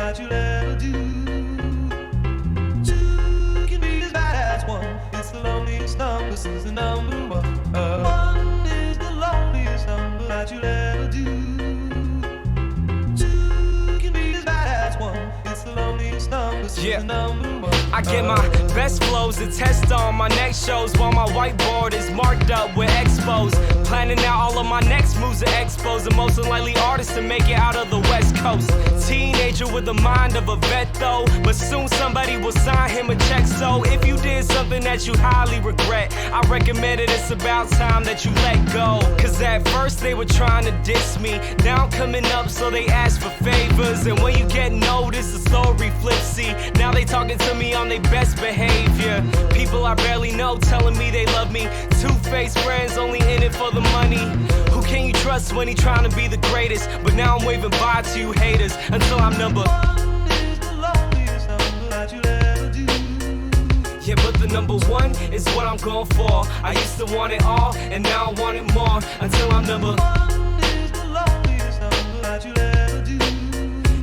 that you'll ever do. Two can be as bad as one. It's the loneliest number, this is the number one. One is the loneliest number that you'll ever do. Two can be as bad as one. It's the loneliest number, this is the number one. I get my best flows to test on my next shows while my whiteboard is marked up with expos. Planning out all of my next moves to expose the most unlikely artists to make it out of the West Coast. Teenager with the mind of a vet though, but soon somebody will sign him a check. So if you did something that you highly regret, I recommend it, it's about time that you let go. Cause at first they were trying to diss me, now I'm coming up so they ask for favors. And when you get noticed, the story flips, see. Now they talking to me on their best behavior. People I barely know telling me they love me. Two-faced friends only in it for the money. Who can you trust when he trying to be the greatest? But now I'm waving bye to you haters until I'm number one is the loneliest number that you'll ever do. Yeah, but the number one is what I'm going for. I used to want it all, and now I want it more. Until I'm number one is the loneliest number that you'll ever do.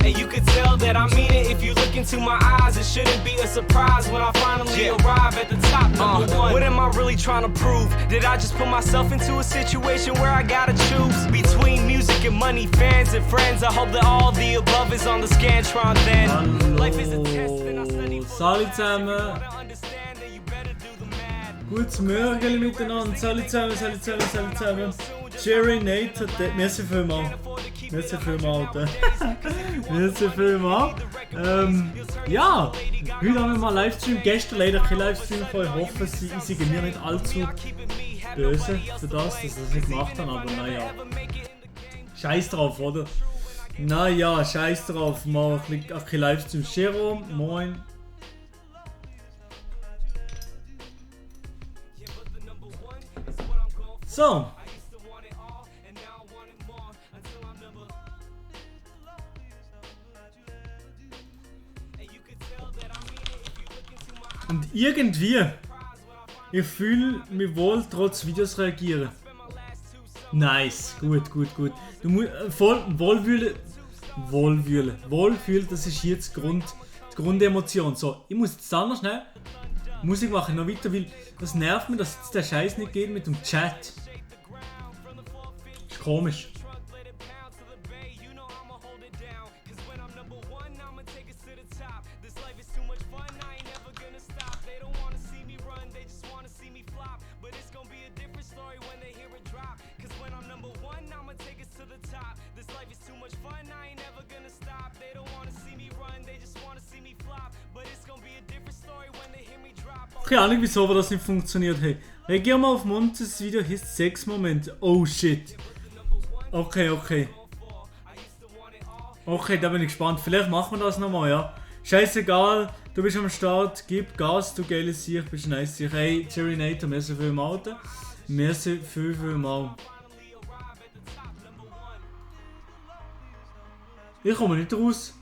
And you could tell that I mean it if you look into my eyes. It shouldn't be a surprise when I finally arrive at the top, number one. What am I really trying to prove? Did I just put myself into a situation where I gotta choose between music and money, fans and friends? I hope that all the above is on the Scantron then. Hallo. Life is a test and I study for Salut zusammen. Gutes Morgen miteinander. Salut zusammen. Jerry Nater, merci vielmals. Merci vielmals, Alter. Merci vielmals. Ja, heute haben wir mal Livestream. Gestern leider kein Livestream. Ich hoffe, sie sind mir nicht allzu böse für das, dass ich das nicht gemacht habe. Aber naja, scheiß drauf, oder? Naja, scheiß drauf. Mal ein bisschen Livestream. Jerome, moin. So. Und irgendwie, ich fühle mich wohl trotz Videos reagieren. Nice, gut. Du musst Wohlfühlen, das ist jetzt die Grundemotion. So, ich muss jetzt dann noch schnell Musik machen, noch weiter, weil das nervt mich, dass jetzt der Scheiß nicht geht mit dem Chat. Ist komisch. Keine Ahnung, wieso aber das nicht funktioniert. Hey, reagier mal auf Montes Video, heißt 6 Momente. Oh shit. Okay. Okay, da bin ich gespannt. Vielleicht machen wir das nochmal, ja. Scheißegal, du bist am Start, gib Gas, du geile Sieg, bist nice. Hey, Jerry Nater, merci vielmals. Merci vielmals. Ich komme nicht raus.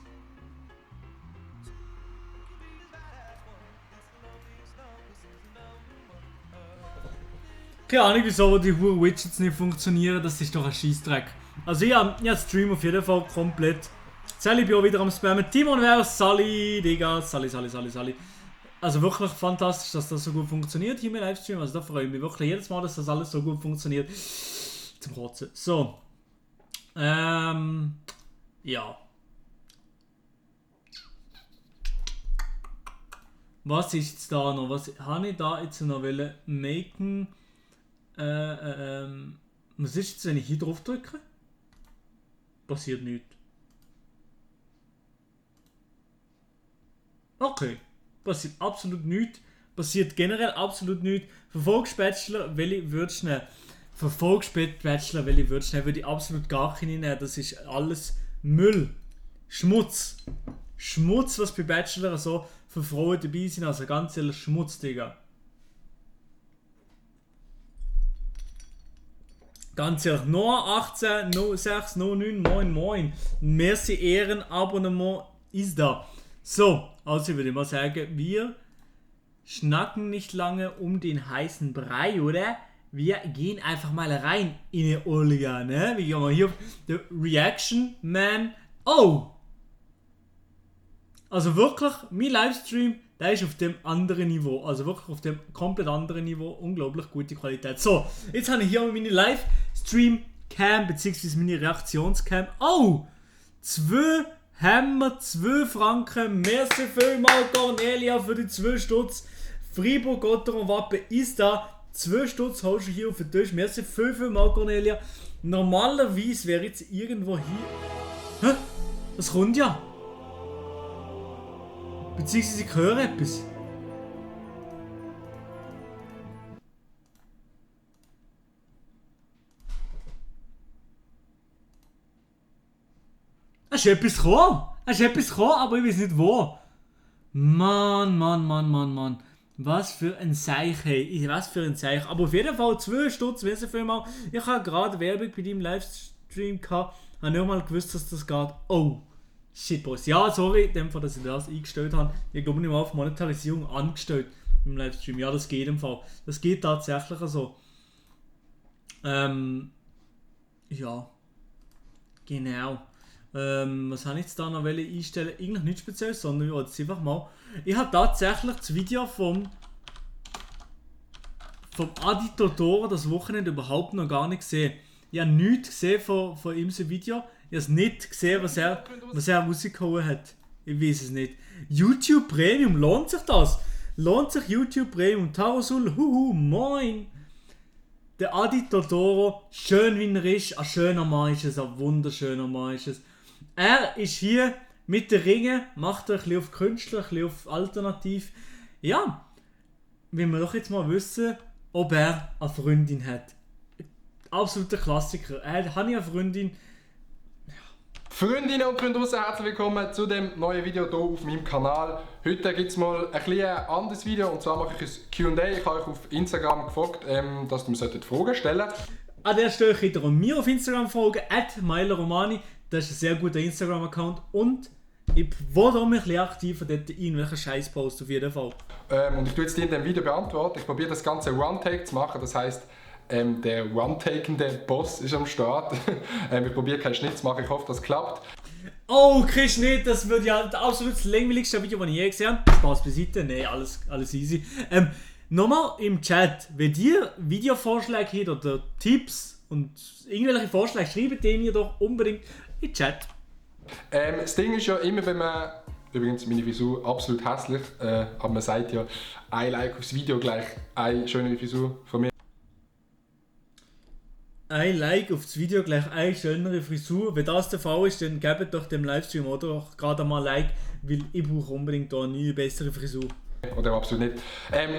Keine Ahnung, wieso die Widgets nicht funktionieren, das ist doch ein Scheissdreck. Also ich habe Stream auf jeden Fall komplett. Sally bin auch wieder am Spammen. Timon wäre Sally, Digga, Sally. Also wirklich fantastisch, dass das so gut funktioniert hier im Livestream. Also da freue ich mich wirklich jedes Mal, dass das alles so gut funktioniert. Zum Kotzen. So. Ja. Was ist jetzt da noch? Was habe ich da jetzt noch machen? Was ist jetzt, wenn ich hier drauf drücke? Passiert nichts. Okay. Passiert absolut nichts. Passiert generell absolut nichts. Verfolgsbachelor, welche würdest du nehmen? Verfolgsbachelor, welche würdest du nehmen? Würde ich absolut gar keine nehmen. Das ist alles Müll. Schmutz. Schmutz, was bei Bachelor so für Frauen dabei sind. Also ganz ehrlich, Schmutz, Digga. Ganz ehrlich, Noah 18 06 09 moin. Merci Ehrenabonnement ist da. So, also würde ich mal sagen, wir schnacken nicht lange um den heißen Brei, oder? Wir gehen einfach mal rein in die Olga, ne? Wir gehen mal hier auf The Reaction Man. Oh! Also wirklich, mein Livestream, der ist auf dem anderen Niveau. Also wirklich auf dem komplett anderen Niveau. Unglaublich gute Qualität. So, jetzt habe ich hier meine Livestream-Cam, beziehungsweise meine Reaktionscam. Oh! 2 Franken. Merci vielmals, Cornelia, für die 2 Stutz. Fribourg, Gotteron, Wappen ist da. 2 Stutz holst du hier auf den Tisch. Merci vielmals, Cornelia. Normalerweise wäre jetzt irgendwo hier... Hä? Das kommt ja. Beziehungsweise ich höre etwas. Es ist etwas gekommen, aber ich weiß nicht wo. Mann. Was für ein Seich, hey. Was für ein Seich. Aber auf jeden Fall 2 Stutz, weißt du vielmal. Ich habe gerade Werbung bei deinem Livestream gehabt. Ich habe nicht mal gewusst, dass das geht. Oh. Shit, Boss. Ja, sorry, in dem Fall, dass ich das eingestellt habe. Ich glaube nicht mal auf Monetarisierung angestellt im Livestream. Ja, das geht im Fall. Das geht tatsächlich so. Ja. Genau. Was habe ich jetzt da noch einstellen? Eigentlich nichts Spezielles, sondern ich wollte jetzt einfach mal... Ich habe tatsächlich das Video vom Adi Totoro das Wochenende überhaupt noch gar nicht gesehen. Ich habe nichts gesehen von ihm sein Video. Ich habe es nicht gesehen, was er rausgehauen hat. Ich weiß es nicht. YouTube Premium, lohnt sich das? Lohnt sich YouTube Premium? Tarosul, huhu, moin! Der Adi Totoro, schön wie er ist, ein schöner Mann ist es, ein wunderschöner Mann ist es. Er ist hier mit den Ringen, macht er ein bisschen auf Künstler, ein bisschen auf Alternativ. Ja, wenn wir doch jetzt mal wissen, ob er eine Freundin hat. Absoluter Klassiker. Habe ich eine Freundin? Freundinnen und Freunde draussen, herzlich willkommen zu dem neuen Video hier auf meinem Kanal. Heute gibt es mal ein bisschen anderes Video, und zwar mache ich ein Q&A. Ich habe euch auf Instagram gefragt, dass ihr mir Fragen stellen solltet. An der Stelle könnt ihr mir auf Instagram folgen, @myleromani. Das ist ein sehr guter Instagram-Account und ich wurde auch ein bisschen aktiver, dort irgendwelche Scheiß-Posts auf jeden Fall. Und ich tue jetzt in diesem Video beantworten. Ich probiere das Ganze One-Take zu machen, das heisst, der One-Takende Boss ist am Start. Ich probiere keinen Schnitt zu machen, ich hoffe, das klappt. Oh, kein Schnitt, das wird ja das absolut langweiligste Video, das ich je gesehen habe. Spaß beiseite, nein, alles easy. Nochmal im Chat, wenn ihr Videovorschläge habt oder Tipps und irgendwelche Vorschläge, schreibt die mir doch unbedingt in den Chat. Das Ding ist ja immer, wenn man... Übrigens, meine Frisur absolut hässlich, aber man sagt ja, ein Like aufs Video gleich eine schöne Frisur von mir. Ein Like auf das Video gleich eine schönere Frisur. Wenn das der Fall ist, dann gebt doch dem Livestream oder gerade mal ein Like, weil ich brauche unbedingt da eine neue, bessere Frisur. Oder absolut nicht.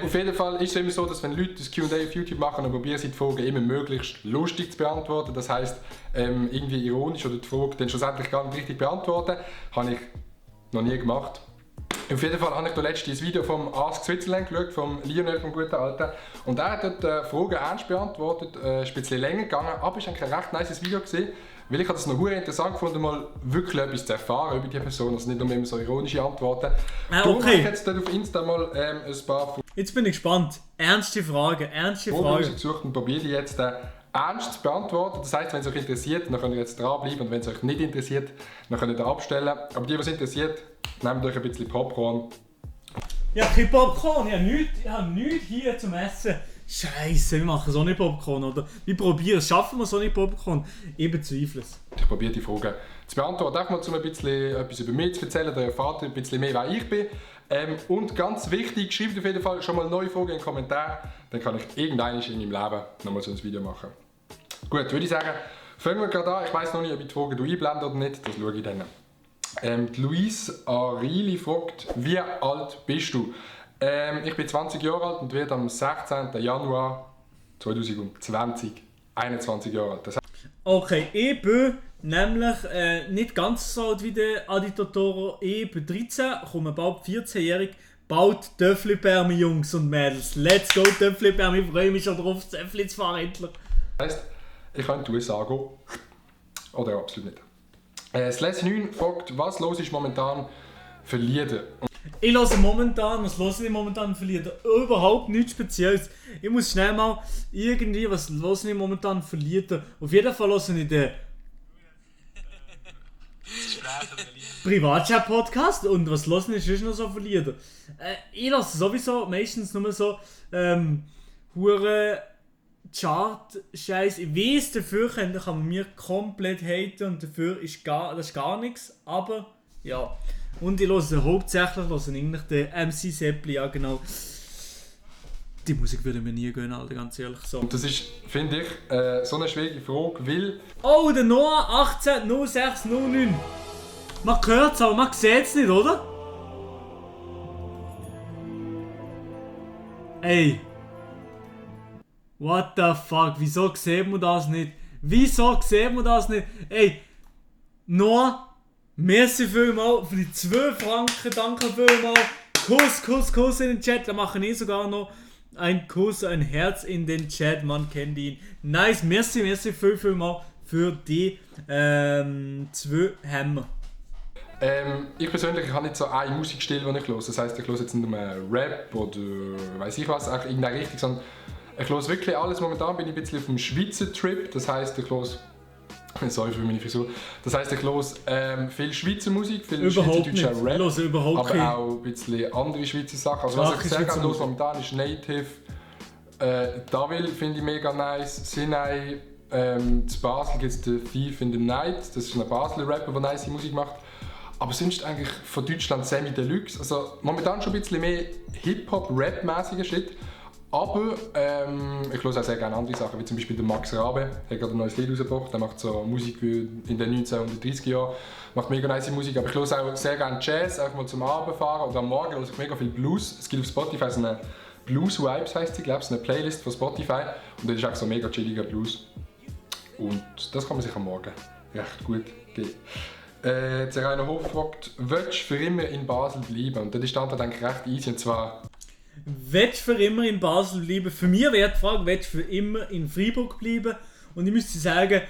Auf jeden Fall ist es immer so, dass wenn Leute das Q&A auf YouTube machen, dann probieren sie die Fragen immer möglichst lustig zu beantworten. Das heisst, irgendwie ironisch oder die Frage dann schlussendlich gar nicht richtig beantworten. Habe ich noch nie gemacht. Auf jeden Fall habe ich letztens das Video vom Ask Switzerland geschaut, vom Lionel, vom guten Alten. Und er hat dort Fragen ernst beantwortet, ein bisschen länger gegangen, aber es war eigentlich ein recht nice Video gewesen, weil ich es noch sehr interessant gefunden, mal wirklich etwas zu erfahren über die Person, also nicht nur immer so ironische Antworten. Darum habe ich jetzt dort auf Insta mal ein paar Fragen. Jetzt bin ich gespannt. Ernste Fragen. Gesucht und probiere die jetzt ernst zu beantworten. Das heisst, wenn es euch interessiert, dann könnt ihr jetzt dranbleiben, und wenn es euch nicht interessiert, dann könnt ihr abstellen. Aber die, was interessiert, nehmt euch ein bisschen Popcorn. Ja, kein Popcorn, ich habe nichts hier zum Essen. Scheiße, wir machen so nicht Popcorn, oder? Wir probieren es, schaffen wir so nicht Popcorn? Ich bezweifle es. Ich probiere die Fragen zu beantworten, auch mal um ein bisschen etwas über mich zu erzählen, dann erfahrt ihr ein bisschen mehr, wer ich bin. Und ganz wichtig, schreibt auf jeden Fall schon mal neue Fragen in den Kommentaren, dann kann ich irgendwann in meinem Leben nochmal so ein Video machen. Gut, würde ich sagen, fangen wir gerade an. Ich weiss noch nicht, ob ich die Fragen einblende oder nicht, das schaue ich dann. Louise Arili fragt, wie alt bist du? Ich bin 20 Jahre alt und werde am 16. Januar 2020 21 Jahre alt. Das heißt, okay, ich bin nämlich nicht ganz so alt wie der Adi Totoro. Ich bin 13, komme bald 14-jährig. Bald Töfflibärme, Jungs und Mädels. Let's go Töfflibärme, ich freue mich schon drauf, das Töffli zu fahren endlich. Das heisst, ich kann in die USA gehen. Oder absolut nicht. Slash9 fragt, was los ist momentan für Lieder? Ich höre momentan, was höre ich momentan für Lieder? Überhaupt nichts Spezielles. Ich muss schnell mal irgendwie, was höre ich momentan für Lieder? Auf jeden Fall höre ich den... Privatchat-Podcast und was hören ist sonst noch so von Lieder? Ich lasse sowieso meistens nur so hure Chart-Scheiß. Ich weiss, dafür kann man mir komplett haten und dafür ist das ist gar nichts, aber ja. Und ich höre hauptsächlich eigentlich den MC Seppli, ja genau. Die Musik würde mir nie gönnen, Alter, ganz ehrlich so. Und das ist, finde ich, so eine schwierige Frage, weil... Oh, der Noah 180609. Man hört es, aber man sieht es nicht, oder? Ey. What the fuck? Wieso sieht man das nicht? Wieso sieht man das nicht? Ey. Noah, merci vielmals für die 2 Franken. Danke vielmals. Kuss in den Chat. Da mache ich sogar noch ein Kuss, ein Herz in den Chat. Man kennt ihn. Nice, merci vielmals für die 2 Hämmer. Ich persönlich habe nicht so einen Musikstil, den ich höre. Das heisst, ich höre jetzt nicht nur Rap oder weiss ich was, auch irgendeine Richtung, sondern ich höre wirklich alles. Momentan bin ich ein bisschen auf dem Schweizer Trip. Das heisst, ich höre... Sorry für meine Frisur. Das heisst, ich höre viel Schweizer Musik, viel schweizerdeutscher Rap, aber auch ein bisschen andere Schweizer Sachen. Also was ich sehr gerne höre momentan ist Native. Davil finde ich mega nice. Sinai. Zu Basel gibt es den Thief in the Night. Das ist ein Basler Rapper, der nice Musik macht. Aber sonst eigentlich von Deutschland Semi Deluxe. Also momentan schon ein bisschen mehr Hip-Hop-Rap-mäßiger Shit. Aber ich höre auch sehr gerne andere Sachen, wie zum Beispiel der Max Rabe. Er hat gerade ein neues Lied rausgebracht. Der macht so Musik wie in den 1930er Jahren. Macht mega nice Musik. Aber ich höre auch sehr gerne Jazz, auch mal zum Abendfahren oder am Morgen höre ich mega viel Blues. Es gibt auf Spotify so eine Blues Vibes, heisst sie, glaube ich, eine Playlist von Spotify. Und das ist auch so mega chilliger Blues. Und das kann man sich am Morgen recht gut geben. Der Rainer Hof fragt, willst du für immer in Basel bleiben? Und die Antwort eigentlich recht easy, und zwar... Willst du für immer in Basel bleiben? Für mich wäre die Frage, willst du für immer in Freiburg bleiben? Und ich müsste sagen,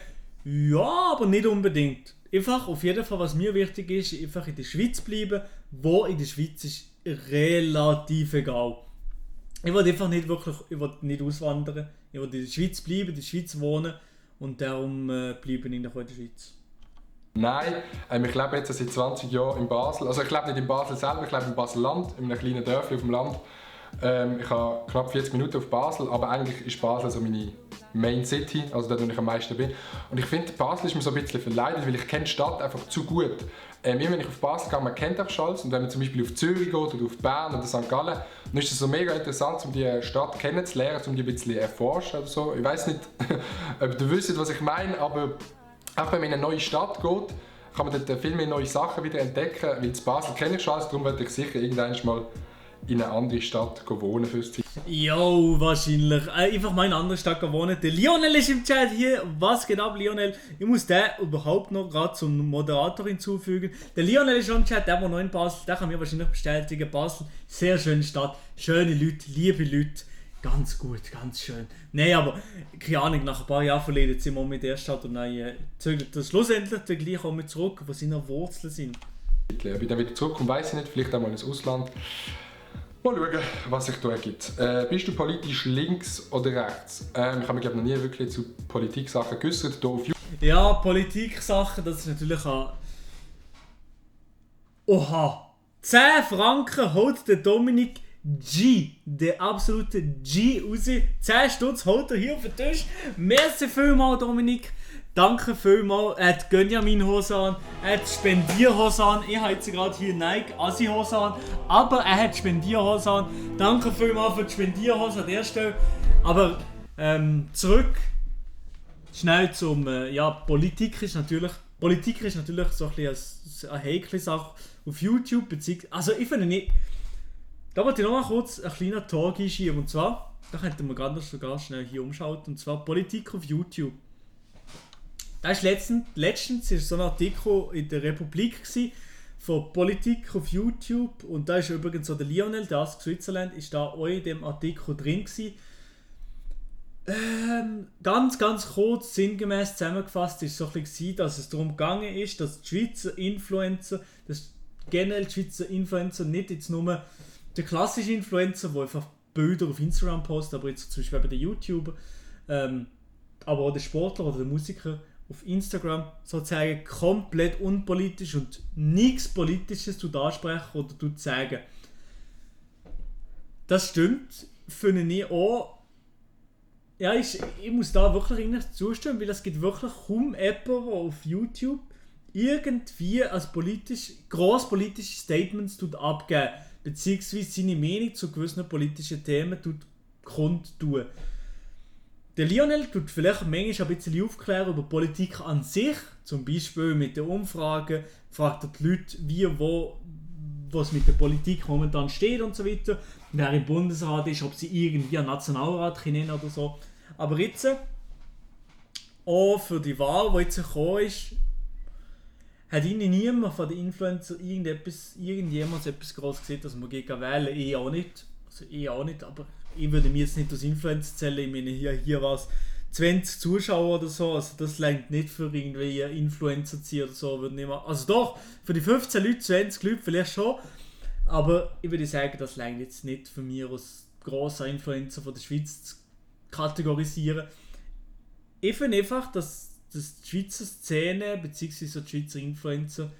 ja, aber nicht unbedingt. Einfach, auf jeden Fall, was mir wichtig ist, einfach in der Schweiz bleiben. Wo in der Schweiz ist relativ egal. Ich will einfach nicht wirklich, ich will nicht auswandern. Ich will in der Schweiz bleiben, in der Schweiz wohnen. Und darum bleibe ich noch in der Schweiz. Nein, ich lebe jetzt seit 20 Jahren in Basel. Also ich lebe nicht in Basel selber, ich lebe in Basel-Land, in einem kleinen Dörfchen auf dem Land. Ich habe knapp 40 Minuten auf Basel, aber eigentlich ist Basel so meine Main City, also dort, wo ich am meisten bin. Und ich finde, Basel ist mir so ein bisschen verleidet, weil ich kenne die Stadt einfach zu gut. Immer wenn ich auf Basel gehe, man kennt einfach alles. Und wenn man zum Beispiel auf Zürich geht oder auf Bern oder St. Gallen, dann ist es so mega interessant, um die Stadt kennenzulernen, um die ein bisschen erforschen oder so. Ich weiss nicht, ob ihr wisst, was ich meine, aber auch wenn man in eine neue Stadt geht, kann man dort viel mehr neue Sachen wieder entdecken. Weil in Basel kenne ich schon alles, darum werde ich sicher irgendwann mal in eine andere Stadt wohnen fürs Zeit. Jo, wahrscheinlich. Einfach mal in einer anderen Stadt wohnen. Der Lionel ist im Chat hier. Was geht ab, Lionel? Ich muss den überhaupt noch gerade zum Moderator hinzufügen. Der Lionel ist schon im Chat, der noch in Basel. Der kann mir wahrscheinlich bestätigen. Basel, sehr schöne Stadt. Schöne Leute, liebe Leute. Ganz gut, ganz schön. Nein, aber keine Ahnung, nach ein paar Jahren verlieren sind wir mit der Stadt und dann zögert das schlussendlich dann gleich auch mit zurück, wo seine Wurzeln sind. Ob ich dann wieder zurückkomme, weiss ich nicht. Vielleicht auch mal ins Ausland. Mal schauen, was sich da ergibt. Bist du politisch links oder rechts? Ich habe mich noch nie wirklich zu Politik-Sachen geäußert. Ja, Politik-Sachen, das ist natürlich auch... Oha! 10 Franken holt der Dominik G, der absolute G raus. 10 Stutz holt er hier auf den Tisch. Merci vielmals, Dominik. Danke vielmals. Er hat Gönjamin-Hose an, er hat Spendierhose an. Ich habe jetzt gerade hier Nike Assi-Hose an, aber er hat Spendierhose an. Danke vielmals für die Spendierhose an der Stelle. Aber zurück schnell zum Politik ist natürlich so ein bisschen eine heikle Sache auf YouTube. Also ich finde nicht... Da wollte ich noch mal kurz einen kleinen Talk einschieben. Und zwar, da könnten wir gerade sogar schnell hier umschalten. Und zwar Politik auf YouTube. Da ist letztens ist so ein Artikel in der Republik von Politik auf YouTube. Und da ist übrigens so der Lionel, der Ask Switzerland, ist da auch in dem Artikel drin gewesen. Ganz kurz, sinngemäß zusammengefasst, ist so ein bisschen, dass es darum gegangen ist, dass die Schweizer Influencer, nicht jetzt nur der klassische Influencer, der einfach Bilder auf Instagram postet, aber jetzt zum Beispiel bei den YouTuber, aber auch der Sportler oder der Musiker, auf Instagram sozusagen komplett unpolitisch und nichts Politisches ansprechen oder sagen. Das stimmt, finde ich auch. Ja, ich muss da wirklich zustimmen, weil es gibt wirklich kaum jemanden, der auf YouTube irgendwie als grosspolitische Statements abgeben, beziehungsweise seine Meinung zu gewissen politischen Themen kundtun. Der Lionel tut vielleicht manchmal ein bisschen aufklären über Politik an sich, zum Beispiel mit den Umfragen, fragt er die Leute, wie, wo, was mit der Politik momentan steht und so weiter, wer im Bundesrat ist, ob sie irgendwie einen Nationalrat nennen oder so. Aber jetzt, auch für die Wahl, die jetzt gekommen ist, hat ihnen niemand von den Influencern irgendjemals etwas groß gesehen, dass man gegen wählen. Ich auch nicht. Also ich auch nicht, aber ich würde mir jetzt nicht als Influencer zählen. Ich meine, hier war es 20 Zuschauer oder so, also das reicht nicht für irgendwie Influencer zu ziehen oder so. Würde nicht mehr, also doch, für die 15 Leute, 20 Leute vielleicht schon, aber ich würde sagen, das reicht jetzt nicht für mich als grosser Influencer von der Schweiz zu kategorisieren. Ich finde einfach, dass die Schweizer Szene bzw. die Schweizer Influencer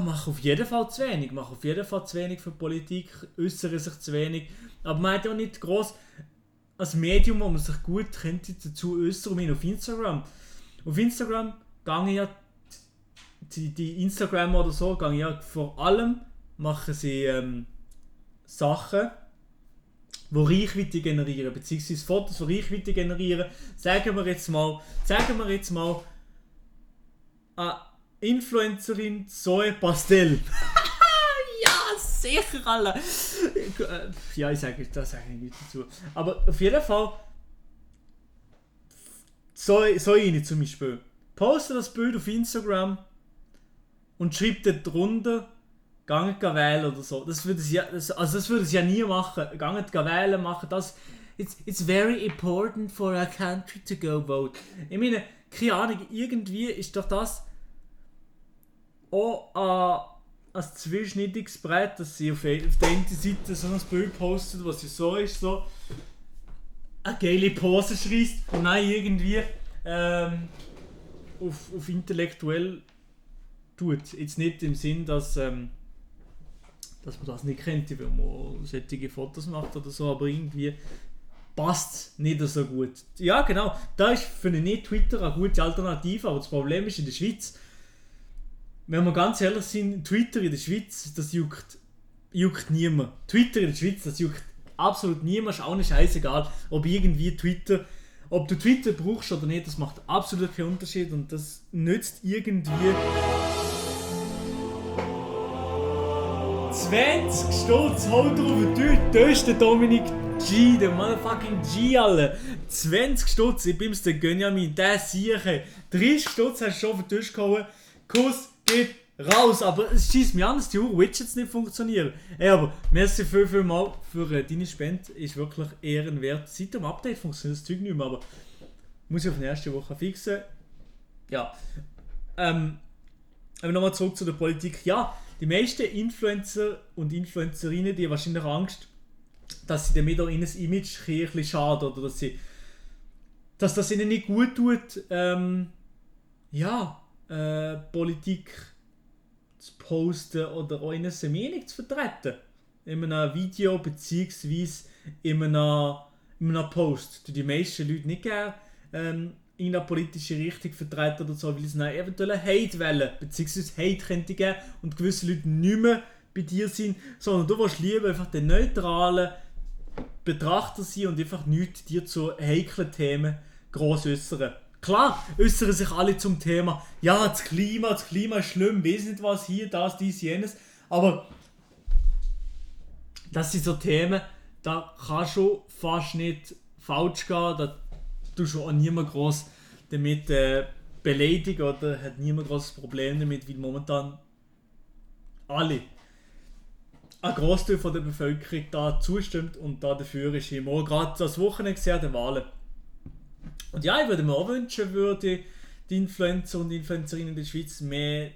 machen auf jeden Fall zu wenig für Politik, äußern sich zu wenig, aber man hat ja auch nicht gross als Medium, wo man sich gut könnte dazu äußern, auf Instagram. Auf Instagram gehen ja die Instagramer oder so, gehen ja vor allem, machen sie Sachen, die Reichweite generieren, beziehungsweise Fotos, die Reichweite generieren. Sagen wir jetzt mal, eine Influencerin Zoe Pastel. Ja, sicher alle. Ja, ich sage nicht dazu. Aber auf jeden Fall, Zoe zum Beispiel, postet das Bild auf Instagram und schreibt dort drunter, geht wählen oder so. Das würde sie ja nie machen. Geht wählen, machen das. It's very important for a country to go vote. Ich meine, keine Ahnung, irgendwie ist doch das auch ein zweischneidiges Brett, dass sie auf der einen Seite so ein Bild postet, was sie so ist, so eine geile Pose schreist und dann irgendwie auf intellektuell tut. Jetzt nicht im Sinn, dass man das nicht kennt, wenn man solche Fotos macht oder so, aber irgendwie passt es nicht so gut. Ja, genau, da ist für mich Twitter eine gute Alternative, aber das Problem ist in der Schweiz, wenn wir ganz ehrlich sind, Twitter in der Schweiz, das juckt niemand. Twitter in der Schweiz, das juckt absolut niemand, ist auch nicht scheißegal, ob du Twitter brauchst oder nicht, das macht absolut keinen Unterschied und das nützt irgendwie 20 Stutz, haut drauf, du ist der Dominik G, der motherfucking G, alle. 20 Stutz, ich bin's der Gönjamin, der Sieche. 30 Stutz hast du schon auf den Tisch gehauen. Kuss geht raus, aber es schießt mir an, dass die Widgets nicht funktionieren. Ey, aber merci viel mal für deine Spende, ist wirklich ehrenwert. Seit dem Update funktioniert das Zeug nicht mehr, aber muss ich auf die nächste Woche fixen. Ja. Aber nochmal zurück zu der Politik. Ja, die meisten Influencer und Influencerinnen, die haben wahrscheinlich Angst, dass sie damit auch in ein Image ein bisschen schaden oder dass das ihnen nicht gut tut, Politik zu posten oder auch eine Meinung zu vertreten. In einem Video bzw. in einem Post. Die meisten Leute nicht gerne in eine politische Richtung vertreten oder so, weil sie dann eventuell Hate wählen, beziehungsweise Hate könnte geben und gewisse Leute nicht mehr bei dir sind, sondern du willst lieber einfach den neutralen Betrachter sein und einfach nichts dir zu heiklen Themen gross äußern. Klar, äußern sich alle zum Thema, ja, das Klima ist schlimm, weiss nicht was, hier, das, dies, jenes, aber das sind so Themen, da kann schon fast nicht falsch gehen, da tust du auch niemand gross damit beleidigen oder hat niemand großes Problem damit, weil momentan alle, ein Großteil von der Bevölkerung da zustimmt und da dafür ist immer gerade das Wochenende gesehen, der Wahlen. Und ja, ich würde mir auch wünschen, würde die Influencer und Influencerinnen in der Schweiz mehr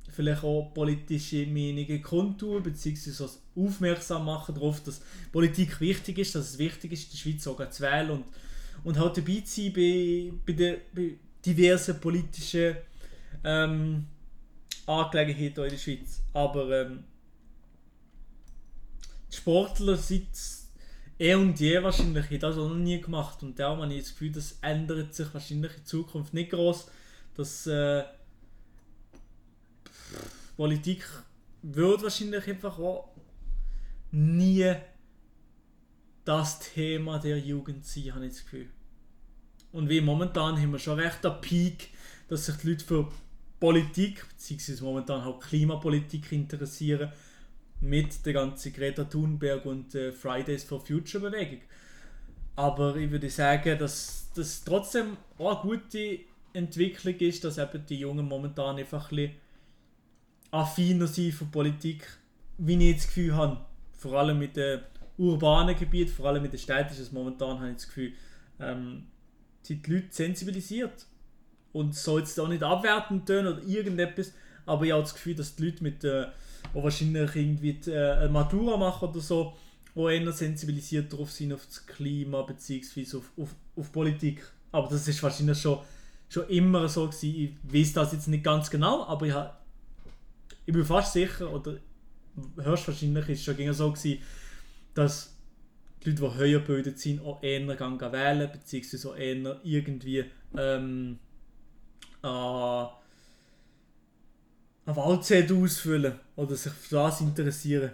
vielleicht auch politische Meinungen kundtun, beziehungsweise aufmerksam machen darauf, dass Politik wichtig ist, dass es wichtig ist, in der Schweiz sogar zu wählen und halt dabei zu sein bei diversen politischen Angelegenheiten hier in der Schweiz. Aber die Sportler seit und je wahrscheinlich haben das auch noch nie gemacht und darum habe ich das Gefühl, das ändert sich wahrscheinlich in Zukunft nicht groß, dass Politik wird wahrscheinlich einfach auch nie das Thema der Jugend sein, habe ich das Gefühl. Und wie momentan haben wir schon recht einen Peak, dass sich die Leute für Politik, beziehungsweise momentan halt Klimapolitik interessieren, mit der ganzen Greta Thunberg und Fridays for Future Bewegung. Aber ich würde sagen, dass das trotzdem auch eine gute Entwicklung ist, dass eben die Jungen momentan einfach ein bisschen affiner sind für Politik, wie ich das Gefühl habe. Vor allem mit den urbanen Gebieten, vor allem mit den städtischen, momentan habe ich das Gefühl, sind die Leute sensibilisiert. Und es soll jetzt auch nicht abwertend tönen oder irgendetwas, aber ich habe das Gefühl, dass die Leute mit die wahrscheinlich irgendwie eine Matura machen oder so, auch eher sensibilisiert darauf sind, auf das Klima bzw. auf Politik. Aber das ist wahrscheinlich schon immer so gewesen. Ich weiß das jetzt nicht ganz genau, aber ich bin fast sicher, oder höchstwahrscheinlich ist es schon so gewesen, dass die Leute, die höher gebildet sind, auch eher wählen, beziehungsweise auch eher irgendwie eine Wahlzettel ausfüllen oder sich für das interessieren.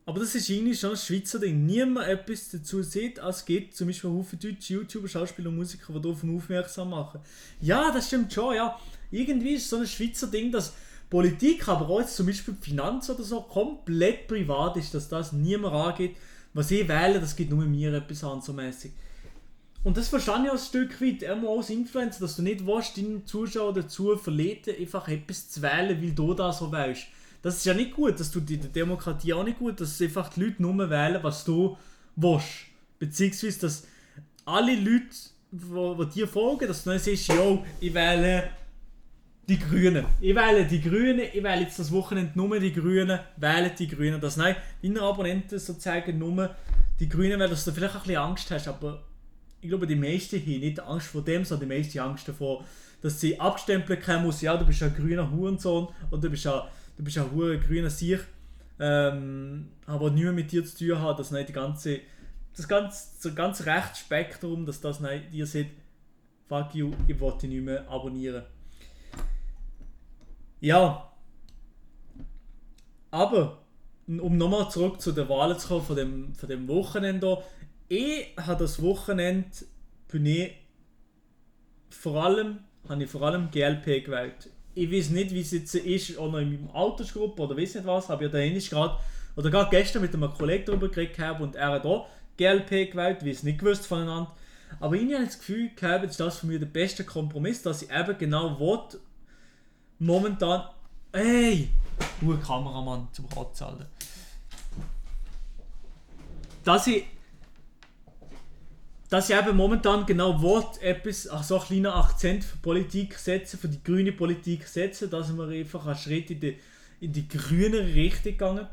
Aber das ist irgendwie schon ein Schweizer Ding. Niemand etwas dazu sieht, als geht zum Beispiel viele deutsche YouTuber, Schauspieler und Musiker, die darauf aufmerksam machen. Ja, das stimmt schon, ja. Irgendwie ist es so ein Schweizer Ding, dass Politik, aber auch jetzt zum Beispiel Finanz oder so, komplett privat ist, dass das niemand angeht. Was ich wähle, das geht nur mir etwas an, so mäßig. Und das verstehe ich auch ein Stück weit, auch als Influencer, dass du nicht willst, deinen Zuschauer dazu verleiten, einfach etwas zu wählen, weil du da so wählst. Das ist ja nicht gut, das tut in der Demokratie auch nicht gut, dass einfach die Leute nur wählen, was du willst. Beziehungsweise, dass alle Leute, die dir folgen, dass du dann sagst, yo, ich wähle die Grünen. Ich wähle jetzt das Wochenende nur die Grünen, wähle die Grünen. Dass deine Abonnenten sozusagen nur die Grünen wählen, dass du vielleicht ein bisschen Angst hast, aber ich glaube, die meisten haben nicht Angst vor dem, sondern die meisten Angst davor, dass sie abstempeln können muss, ja, du bist ein grüner Hurensohn oder du bist ein grüner Sieg, aber nichts mehr mit dir zu tun hat, dass nicht das ganze Rechtsspektrum, dass das nicht dir sagt, fuck you, ich will dich nicht mehr abonnieren. Ja, aber um nochmal zurück zu der Wahl zu kommen, von dem Wochenende hier. Ich habe das Wochenende vor allem GLP gewählt. Ich weiß nicht, wie es jetzt ist, auch noch in meiner Altersgruppe oder weiß nicht was, habe ich da gerade gestern mit einem Kollegen darüber geredet und er hat auch GLP gewählt, wie es nicht gewusst voneinander. Aber ich habe das Gefühl gehabt, ist das für mich der beste Kompromiss, dass ich eben genau will, momentan. Hey! Kameramann zum Kotzen, Alter. Dass ich eben momentan genau will, etwas, so einen kleinen Akzent für Politik setzen, für die grüne Politik setzen, dass wir einfach einen Schritt in die grüne Richtung gegangen.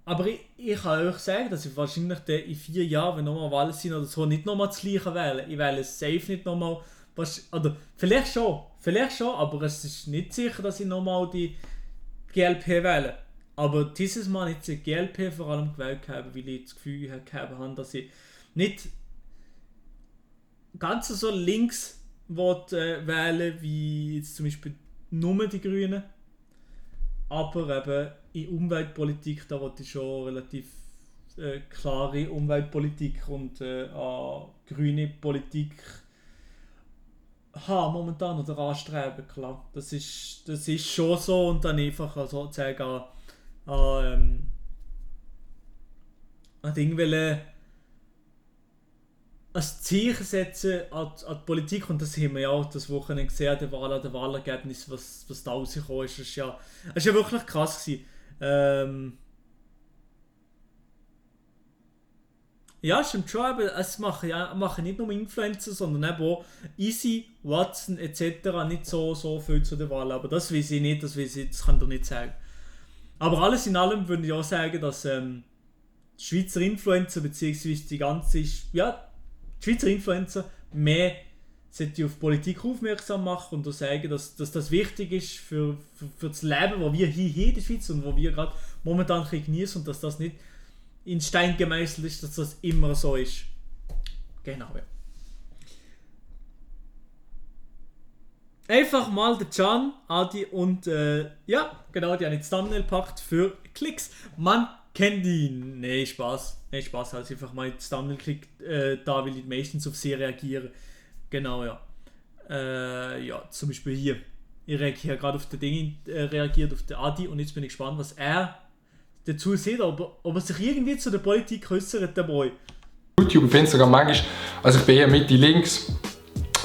Aber ich kann euch sagen, dass ich wahrscheinlich in 4 Jahren, wenn nochmal Wahlen sind oder so, nicht nochmal das Gleiche wähle. Ich wähle safe nicht nochmal, oder vielleicht schon, aber es ist nicht sicher, dass ich nochmal die GLP wähle. Aber dieses Mal jetzt die GLP vor allem gewählt habe, weil ich das Gefühl habe, dass ich nicht ganz so links wählen wie jetzt zum Beispiel nur die Grünen. Aber eben in Umweltpolitik, da wollte ich schon relativ klare Umweltpolitik und grüne Politik haben momentan oder anstreben, klar. Das ist schon so und dann einfach sozusagen ein Ding wollen, ein Zeichen setzen an die Politik und das haben wir ja auch das Wochenende gesehen, der Wahlergebnis, was da rausgekommen ist. Das war ja wirklich krass gewesen. Ja, stimmt schon, aber es machen nicht nur Influencer, sondern eben auch Easy, Watson etc. nicht so viel zu der Wahl. Aber das weiß ich nicht, das kann ich dir nicht sagen. Aber alles in allem würde ich auch sagen, dass die die Schweizer Influencer bzw. die ganze, ja, die Schweizer Influencer mehr sollte auf Politik aufmerksam machen und sagen, dass das wichtig ist für das Leben, das wir hier in der Schweiz und wo wir gerade momentan genießen und dass das nicht in Stein gemeißelt ist, dass das immer so ist. Genau, ja. Einfach mal der Can, Adi und ja, genau, die haben jetzt Thumbnail gepackt für Klicks. Man kennt ihn. Nee, Spaß, also einfach mal das Thumbnail klickt, da will ich meistens auf sie reagieren. Genau, ja. Ja, zum Beispiel hier. Ich reagiere gerade auf den Ding, reagiert auf den Adi und jetzt bin ich gespannt, was er dazu sieht, ob er sich irgendwie zu der Politik äußert, der Boy. YouTube und Instagram manchmal, also ich bin eher Mitte links.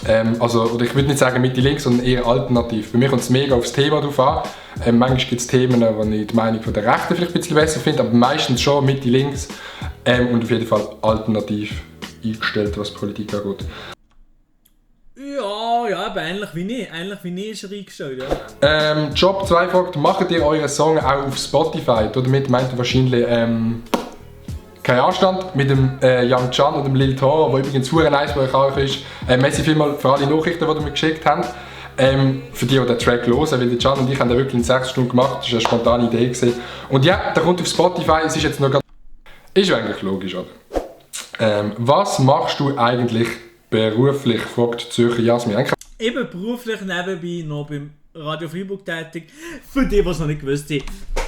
Oder ich würde nicht sagen Mitte links, sondern eher alternativ. Bei mir kommt es mega aufs Thema drauf an. Manchmal gibt es Themen, wo ich die Meinung von der Rechten vielleicht ein bisschen besser finde, aber meistens schon Mitte links und auf jeden Fall alternativ eingestellt, was Politik angeht. Ja, aber ähnlich wie ich ist er eingestellt, ja. Job 2 fragt, macht ihr euren Song auch auf Spotify? Damit meint ihr wahrscheinlich kein Anstand mit dem Young Can und dem Lil Toro, der übrigens sehr nice bei euch ist. Merci vielmals für alle Nachrichten, die ihr mir geschickt habt. Für die den Track hören, weil der Can und ich haben den wirklich in 6 Stunden gemacht. Das war eine spontane Idee gewesen. Und ja, der kommt auf Spotify, es ist jetzt noch ist eigentlich logisch, oder? Was machst du eigentlich beruflich, fragt Zürcher Jasmin. Eben beruflich nebenbei noch beim Radio Freiburg tätig, für die, was noch nicht gewusst haben.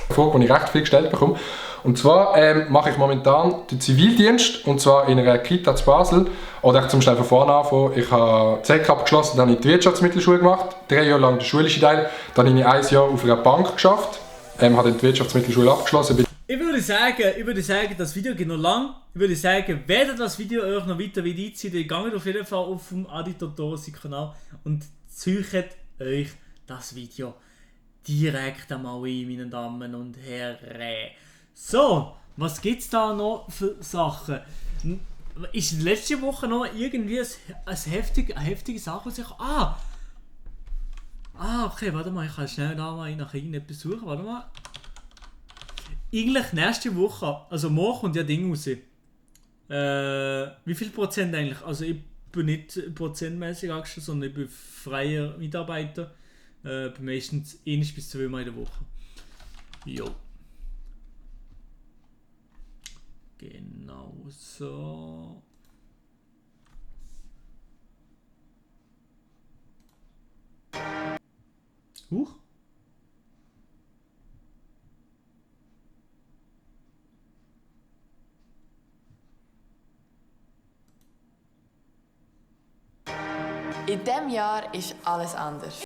Frage, die ich recht viel gestellt bekomme. Und zwar mache ich momentan den Zivildienst, und zwar in einer Kita zu Basel. Oder ich zum schnell von vorne anfangen. Ich habe ZK abgeschlossen, dann habe ich die Wirtschaftsmittelschule gemacht, 3 Jahre lang den schulischen Teil. Dann habe ich 1 Jahr auf einer Bank geschafft, habe die Wirtschaftsmittelschule abgeschlossen. Ich würde sagen, das Video geht noch lang. Ich würde sagen, werdet das Video euch noch weiter einziehen, dann geht auf jeden Fall auf dem Adi Totorosi Kanal und züchtet euch das Video direkt einmal ein, meine Damen und Herren. So, was gibt es da noch für Sachen? Ist letzte Woche noch irgendwie eine heftige Sache, was ich... Okay, warte mal, ich kann schnell da mal nach irgendetwas suchen, warte mal. Eigentlich nächste Woche, also morgen kommt ja Ding raus. Wie viel Prozent eigentlich? Also ich bin nicht prozentmäßig angestellt, sondern ich bin freier Mitarbeiter. Meistens 1 bis 2 Mal in der Woche. Jo. Genau so. Huch. In diesem Jahr ist alles anders.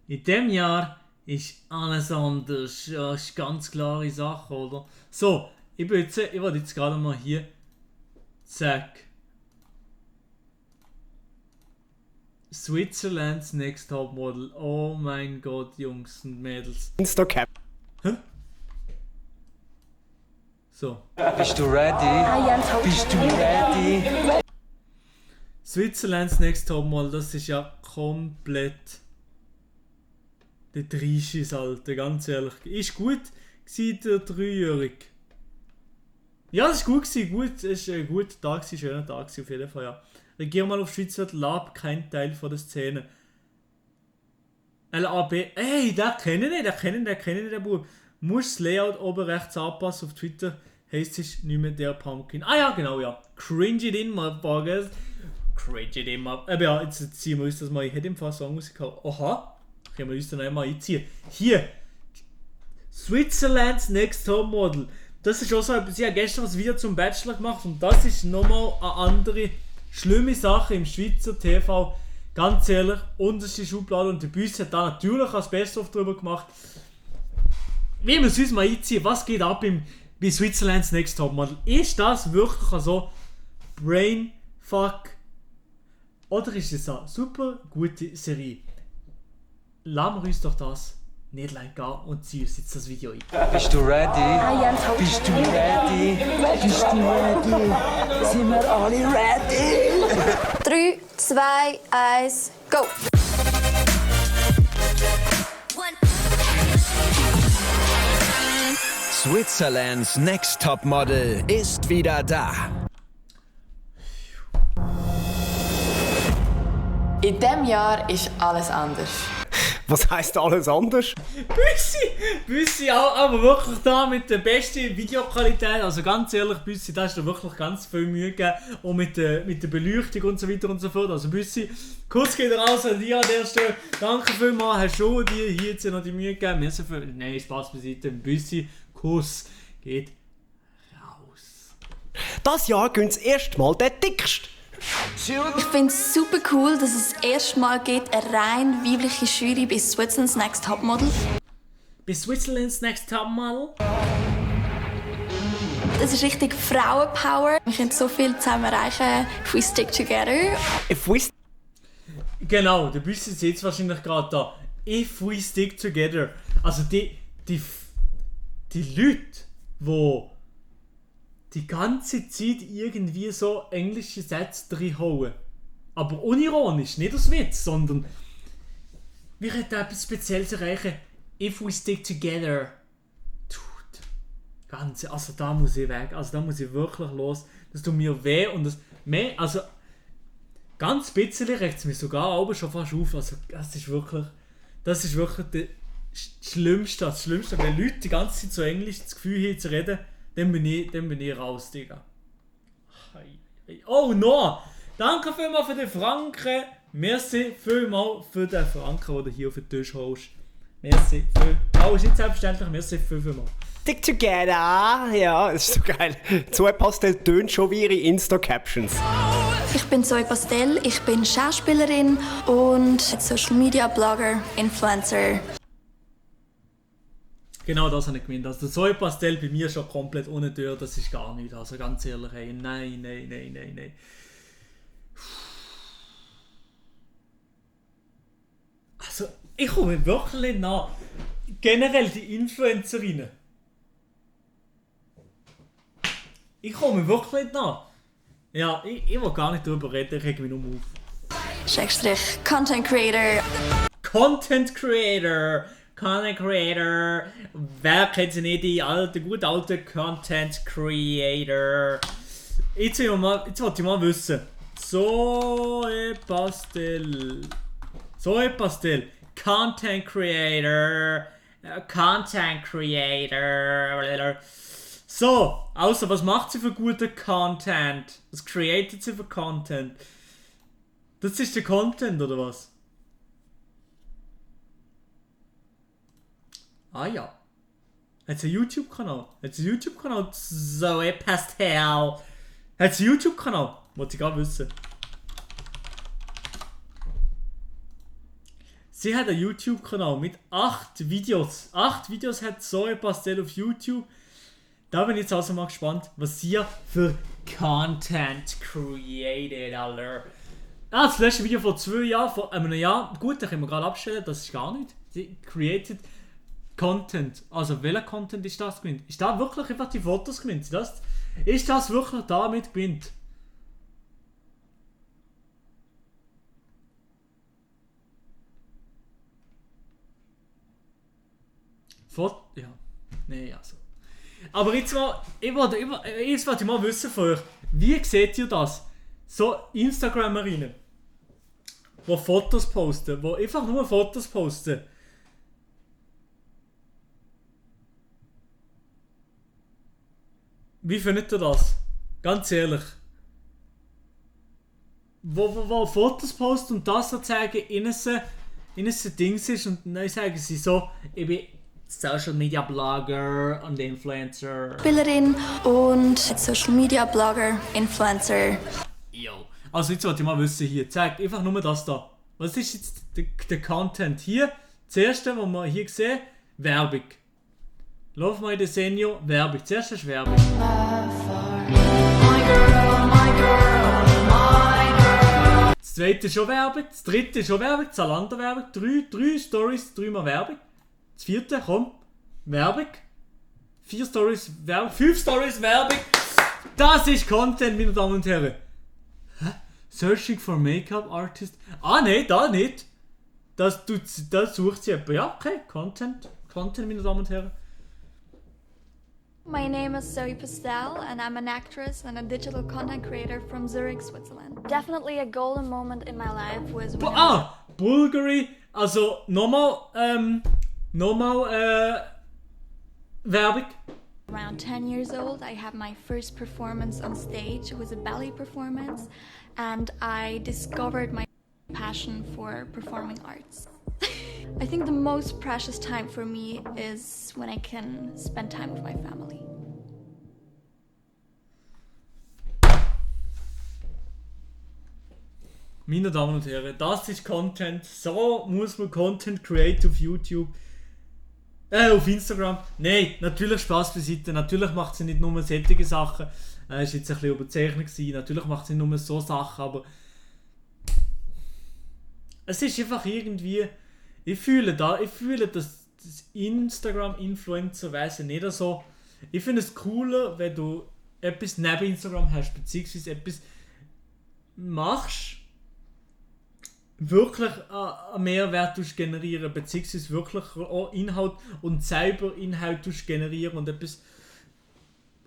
In diesem Jahr ist alles anders. Ja, ist eine ganz klare Sache, oder? So, ich wollte jetzt gerade mal hier. Zack. Switzerland's Next Top Model. Oh mein Gott, Jungs und Mädels. Instacap. Hä? So. Bist du ready? Bist du ready? Switzerland's Next Top Model, das ist ja komplett der Dreischiss, Alter, ganz ehrlich. Ist gut gewesen, der 3-Jährige. Ja, das war gut gewesen, es war ein guter Tag, ein schöner Tag auf jeden Fall, ja. Regier mal auf Schweizer Lab, kein Teil von der Szene. LAB, ey, den kenne ich, den Bub. Muss das Layout oben rechts anpassen, auf Twitter heisst es nicht mehr der Pumpkin. Ah ja, genau, ja. Cringe it in, motherfuckers. Cringe it in, aber ja, jetzt ziehen wir uns das mal. Ich hätte im Fall Song rausgehauen. Aha, können wir uns dann einmal einziehen. Hier, Switzerland's Next Top Model. Das ist auch so etwas, ich habe gestern ein Video zum Bachelor gemacht und das ist nochmal eine andere schlimme Sache im Schweizer TV. Ganz ehrlich, unterste Schublade und der Büss hat da natürlich als Best-of drüber gemacht. Wie wir es uns mal einziehen, was geht ab bei Switzerland's Next Top Model? Ist das wirklich so Brainfuck? Oder ist es eine super gute Serie? Lassen wir uns doch das nicht lang gehen und ziehen uns jetzt das Video ein. Bist du ready? Bist du ready? Bist du ready? Sind wir alle ready? 3, 2, 1, go! Switzerlands Next Top Model ist wieder da. In diesem Jahr ist alles anders. Was heisst alles anders? Büssi, aber wirklich da mit der besten Videoqualität. Also ganz ehrlich, Büssi, da hast du wirklich ganz viel Mühe gegeben. Und mit der Beleuchtung und so weiter und so fort. Also Büssi, Kuss geht raus an dir an der Stelle. Danke vielmals, hast du dir hier jetzt noch die Mühe gegeben. Nein, Spaß beiseite. Büssi, Kuss geht raus. Das Jahr gönnt's erstmal der dickste. Ich finde es super cool, dass es das erste Mal geht, eine rein weibliche Jury bei Switzerland's Next Top Model. Bei Switzerland's Next Top Model? Das ist richtig Frauenpower. Wir können so viel zusammen erreichen, if we stick together. Genau, der Büssi ist jetzt wahrscheinlich gerade da. If we stick together. Also die Leute, die ganze Zeit irgendwie so englische Sätze reinhauen. Aber unironisch, nicht aus Witz, sondern wir hätten etwas Spezielles erreichen. If we stick together. Ganze, also da muss ich weg, also da muss ich wirklich los. Das tut mir weh und das mehr, also ganz bisschen regt es mich sogar aber schon fast auf. Also das ist wirklich das Schlimmste, wenn Leute die ganze Zeit so Englisch das Gefühl haben zu reden. Dann bin ich raus, Digga. Oh, Noah! Danke vielmals für den Franken. Merci vielmals für den Franken, den du hier auf den Tisch holst. Merci viel. Oh, ist nicht selbstverständlich. Merci vielmals. Stick together! Ja, das ist so geil. Zoe Pastel tönt schon wie ihre Insta-Captions. Ich bin Zoe Pastel, ich bin Schauspielerin und Social Media Blogger, Influencer. Genau das habe ich gemeint. Also der Zoe Pastel bei mir schon komplett ohne Tür, das ist gar nicht. Also ganz ehrlich, hey, nein. Also ich komme wirklich nach. Generell die Influencerinnen. Ich komme wirklich nicht nach. Ja, ich will gar nicht darüber reden, ich reg mich nur auf. Schrägstrich Content Creator. Content Creator, wer kennt sie nicht, die gute alte Content Creator. Jetzt wollte ich mal wissen. Zoe Pastel, Content Creator. So, also was macht sie für guten Content? Was createt sie für Content? Das ist der Content, oder was? Ah ja. Hat sie einen YouTube-Kanal? Zoe Pastel. Hat sie einen YouTube-Kanal? Wollte ich gar wissen. Sie hat einen YouTube-Kanal mit 8 Videos. 8 Videos hat Zoe Pastel auf YouTube. Da bin ich jetzt also mal gespannt, was sie für Content created, Alter. Das letzte Video vor 2 Jahren, vor einem Jahr. Gut, da können wir gerade abstellen, das ist gar nicht. Sie created Content. Also welcher Content ist das gewinnt? Ist da wirklich einfach die Fotos gewinnt? Ist das wirklich damit gewinnt? Ja. Nee, also. Aber jetzt wollte ich mal wissen von euch, wie seht ihr das? So Instagramerinnen, die Fotos posten, die einfach nur Fotos posten. Wie findet ihr das? Ganz ehrlich. Wo Fotos posten und das so zeigen, innen Dings ist und dann sagen sie so, ich bin Social Media Blogger und Influencer. Spielerin und Social Media Blogger, Influencer. Jo. Also jetzt wollte ich mal wissen hier, zeigt einfach nur das da. Was ist jetzt der Content hier? Das erste, was wir hier sehen, Werbung. Love My Desenio, Werbung. Zuerst ist Werbung. Das zweite ist schon Werbung. Das dritte ist schon Werbung. Zalando Werbung. 3 Stories, 3 mal Werbung. Das vierte, komm. Werbung. 4 Stories Werbung. 5 Stories Werbung. Das ist Content, meine Damen und Herren. Hä? Searching for Make-up Artist. Ah, nein, da nicht. Das sucht sie jemand. Ja, okay. Content, meine Damen und Herren. My name is Zoe Pastel and I'm an actress and a digital content creator from Zurich, Switzerland. Definitely a golden moment in my life was when Bulgari, also nochmal Werbung. Around 10 years old, I had my first performance on stage. It was a ballet performance and I discovered my passion for performing arts. I think the most precious time for me is when I can spend time with my family. Meine Damen und Herren, das ist Content. So muss man Content create auf YouTube. Auf Instagram. Nein, natürlich Spaß beiseite. Natürlich macht sie nicht nur solche Sachen. Es war jetzt ein bisschen überzeichnet gewesen. Natürlich macht sie nicht nur so Sachen, aber es ist einfach irgendwie. Ich fühle, dass das Instagram-Influencer-Wesen nicht so. Ich finde es cooler, wenn du etwas neben Instagram hast, beziehungsweise etwas machst, wirklich einen Mehrwert generieren, beziehungsweise wirklich auch Inhalt und selber Inhalt generieren und etwas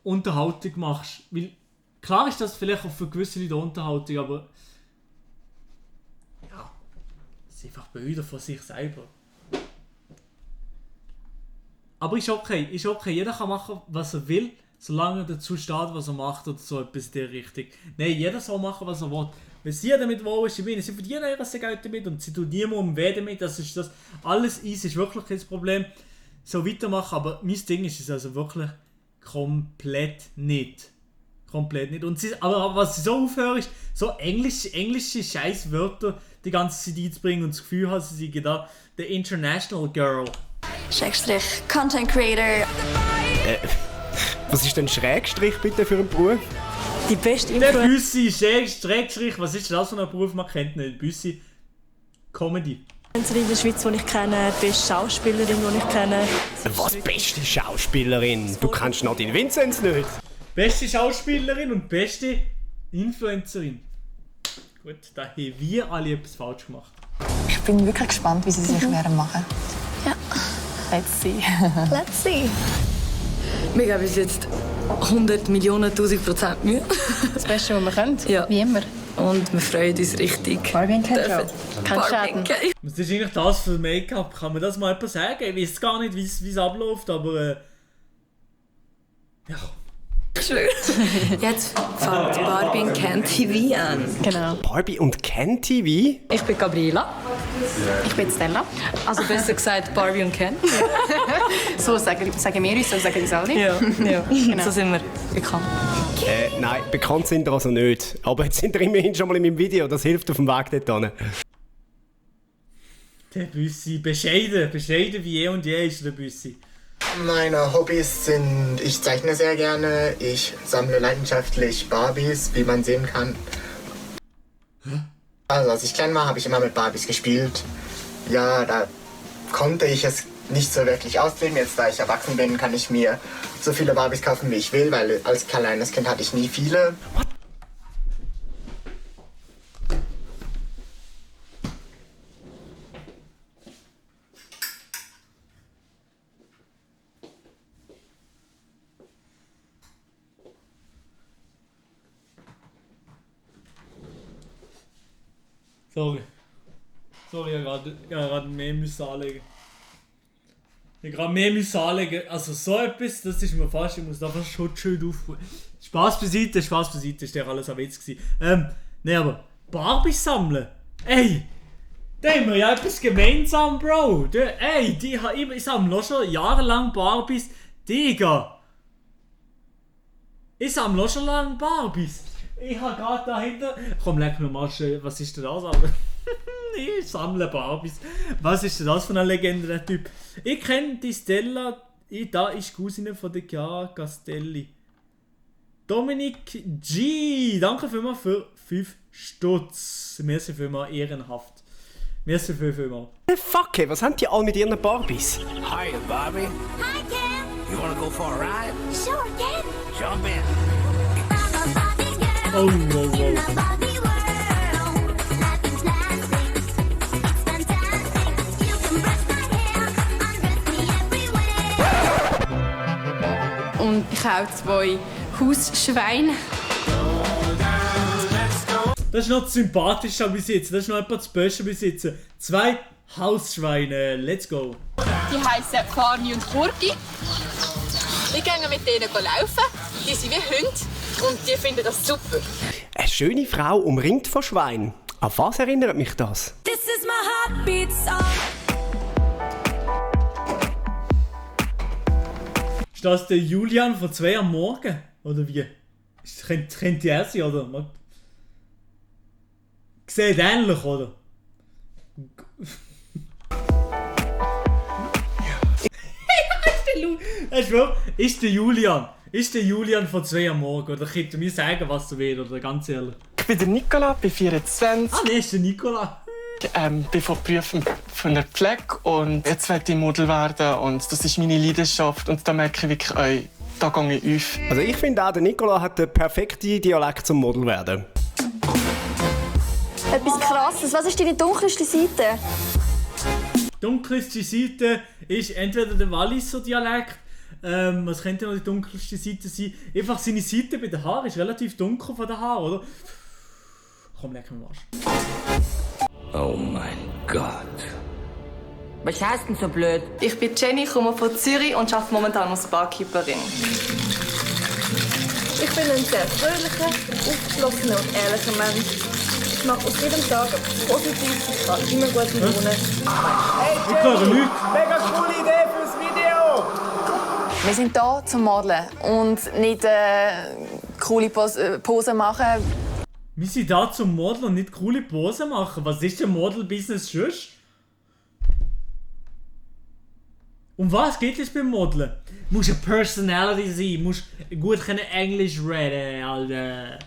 Unterhaltung machst. Weil, klar ist das vielleicht auch für gewisse Leute Unterhaltung, aber ja, es ist einfach Bilder von sich selber. Aber ist okay, jeder kann machen, was er will, solange er dazu steht, was er macht oder so etwas in der Richtung. Nein, jeder soll machen, was er will. Wenn sie damit wohl ist, sie verdienen ihr Geld damit und sie tun niemandem weh damit, das ist das. Alles ist wirklich kein Problem. So weitermachen, aber mein Ding ist es also wirklich komplett nicht. Komplett nicht. Und aber was sie so aufhören ist, so englische Scheißwörter die ganze Zeit einzubringen und das Gefühl haben, sie sind da the International Girl. Schrägstrich Content Creator. Was ist denn Schrägstrich bitte für einen Beruf? Die beste Der Büssi, Schrägstrich, was ist das für ein Beruf, man kennt nicht. Büssi, Comedy. Influencerin in der Schweiz, die ich kenne, die beste Schauspielerin, die ich kenne. Was, beste Schauspielerin? Du kennst Nadine Vinzenz nicht? Beste Schauspielerin und beste Influencerin. Gut, da haben wir alle etwas falsch gemacht. Ich bin wirklich gespannt, wie sie sich werden machen. Ja. Let's see. Let's see. Wir geben uns jetzt 100 Millionen, 1000% Mühe. Das Beste, was wir können. Ja. Wie immer. Und wir freuen uns richtig. Barbie und Ken Show. Kein Schaden. Was ist eigentlich das für Make-up? Kann man das mal jemand sagen? Ich weiß gar nicht, wie es abläuft, aber ja. Ich schwöre. Jetzt fängt Barbie und Ken TV an. Genau. Barbie und Ken TV? Ich bin Gabriela. Ich bin Stella. Also besser gesagt Barbie und Ken. So sagen wir uns, so sagen uns alle. Ja, Genau. so sind wir bekannt. Nein, bekannt sind wir also nicht. Aber jetzt sind wir immerhin schon mal in meinem Video, das hilft auf dem Weg dorthin. Der Büssi, bescheiden wie eh und je ist der Büssi. Meine Hobbys sind, ich zeichne sehr gerne, ich sammle leidenschaftlich Barbies, wie man sehen kann. Also als ich klein war, habe ich immer mit Barbies gespielt. Ja, da konnte ich es nicht so wirklich ausleben. Jetzt, da ich erwachsen bin, kann ich mir so viele Barbies kaufen, wie ich will, weil als kleines Kind hatte ich nie viele. Sorry, ich habe gerade mehr anlegen. Also so etwas, das ist mir fast, ich muss da fast Schutzschild aufholen. Spaß beiseite, ist ja alles ein Witz gewesen. Ne, aber Barbies sammeln? Ey! Da haben wir ja etwas gemeinsam, Bro! Ich sammle auch schon jahrelang Barbies. Digga! Ich sammle auch schon lange Barbies. Ich habe gerade dahinter... Komm, leck mir mal schön. Was ist denn das, Alter? Ich sammle Barbies. Was ist denn das für eine Legende, der Typ? Ich kenne die Stella... Da ist die Cousine von der Chiara Castelli. Dominik G. Danke vielmals für 5 Stutz. Merci vielmals, ehrenhaft. Merci vielmals. Fuck, was haben die alle mit ihren Barbies? Hi, Barbie. Hi, Ken. You wanna go for a ride? Sure, Ken. Jump in. Oh, wow. Und auch 2 Hausschweine. Das ist noch das Sympathischste bis jetzt. Das ist noch etwas das Beste bis jetzt. 2 Hausschweine. Let's go. Die heißen Farmi und Kurgi. Wir gehen mit denen laufen. Die sind wie Hunde und die finden das super. Eine schöne Frau umringt von Schweinen. An was erinnert mich das? This is my heartbeat song. Ist das der Julian von 2 am Morgen? Oder wie? Könnte er sein, oder? Sieht ähnlich, oder? Ist der Julian von 2 am Morgen? Oder könnt ihr mir sagen, was du willst, oder ganz ehrlich? Ich bin der Nicola, bin 24. Ah, nee, ist der Nicola. Bin von Berufen von der Pflege und jetzt will ich Model werden und das ist meine Leidenschaft und da merke ich wirklich, da gehe ich auf. Also ich finde auch, der Nicola hat den perfekten Dialekt zum Model werden. Etwas Krasses. Was ist deine dunkelste Seite? Die dunkelste Seite ist entweder der Walliser Dialekt. Was könnte noch die dunkelste Seite sein? Einfach seine Seite bei den Haaren ist relativ dunkel von den Haaren, oder? Komm, leck mir Arsch. Oh mein Gott. Was heißt denn so blöd? Ich bin Jenny, komme von Zürich und arbeite momentan als Barkeeperin. Ich bin ein sehr fröhlicher, aufgeschlossener und ehrlicher Mensch. Ich mache aus jedem Tag positiv, ich kann immer gute Laune. Hey Jenny, mega coole Idee fürs Video! Wir sind hier zum Modeln und nicht coole Posen machen. Wir sind da zum Modeln und nicht coole Posen machen. Was ist denn Model-Business sonst? Um was geht es beim Modeln? Du musst eine Personality sein, musst gut Englisch reden, Alter.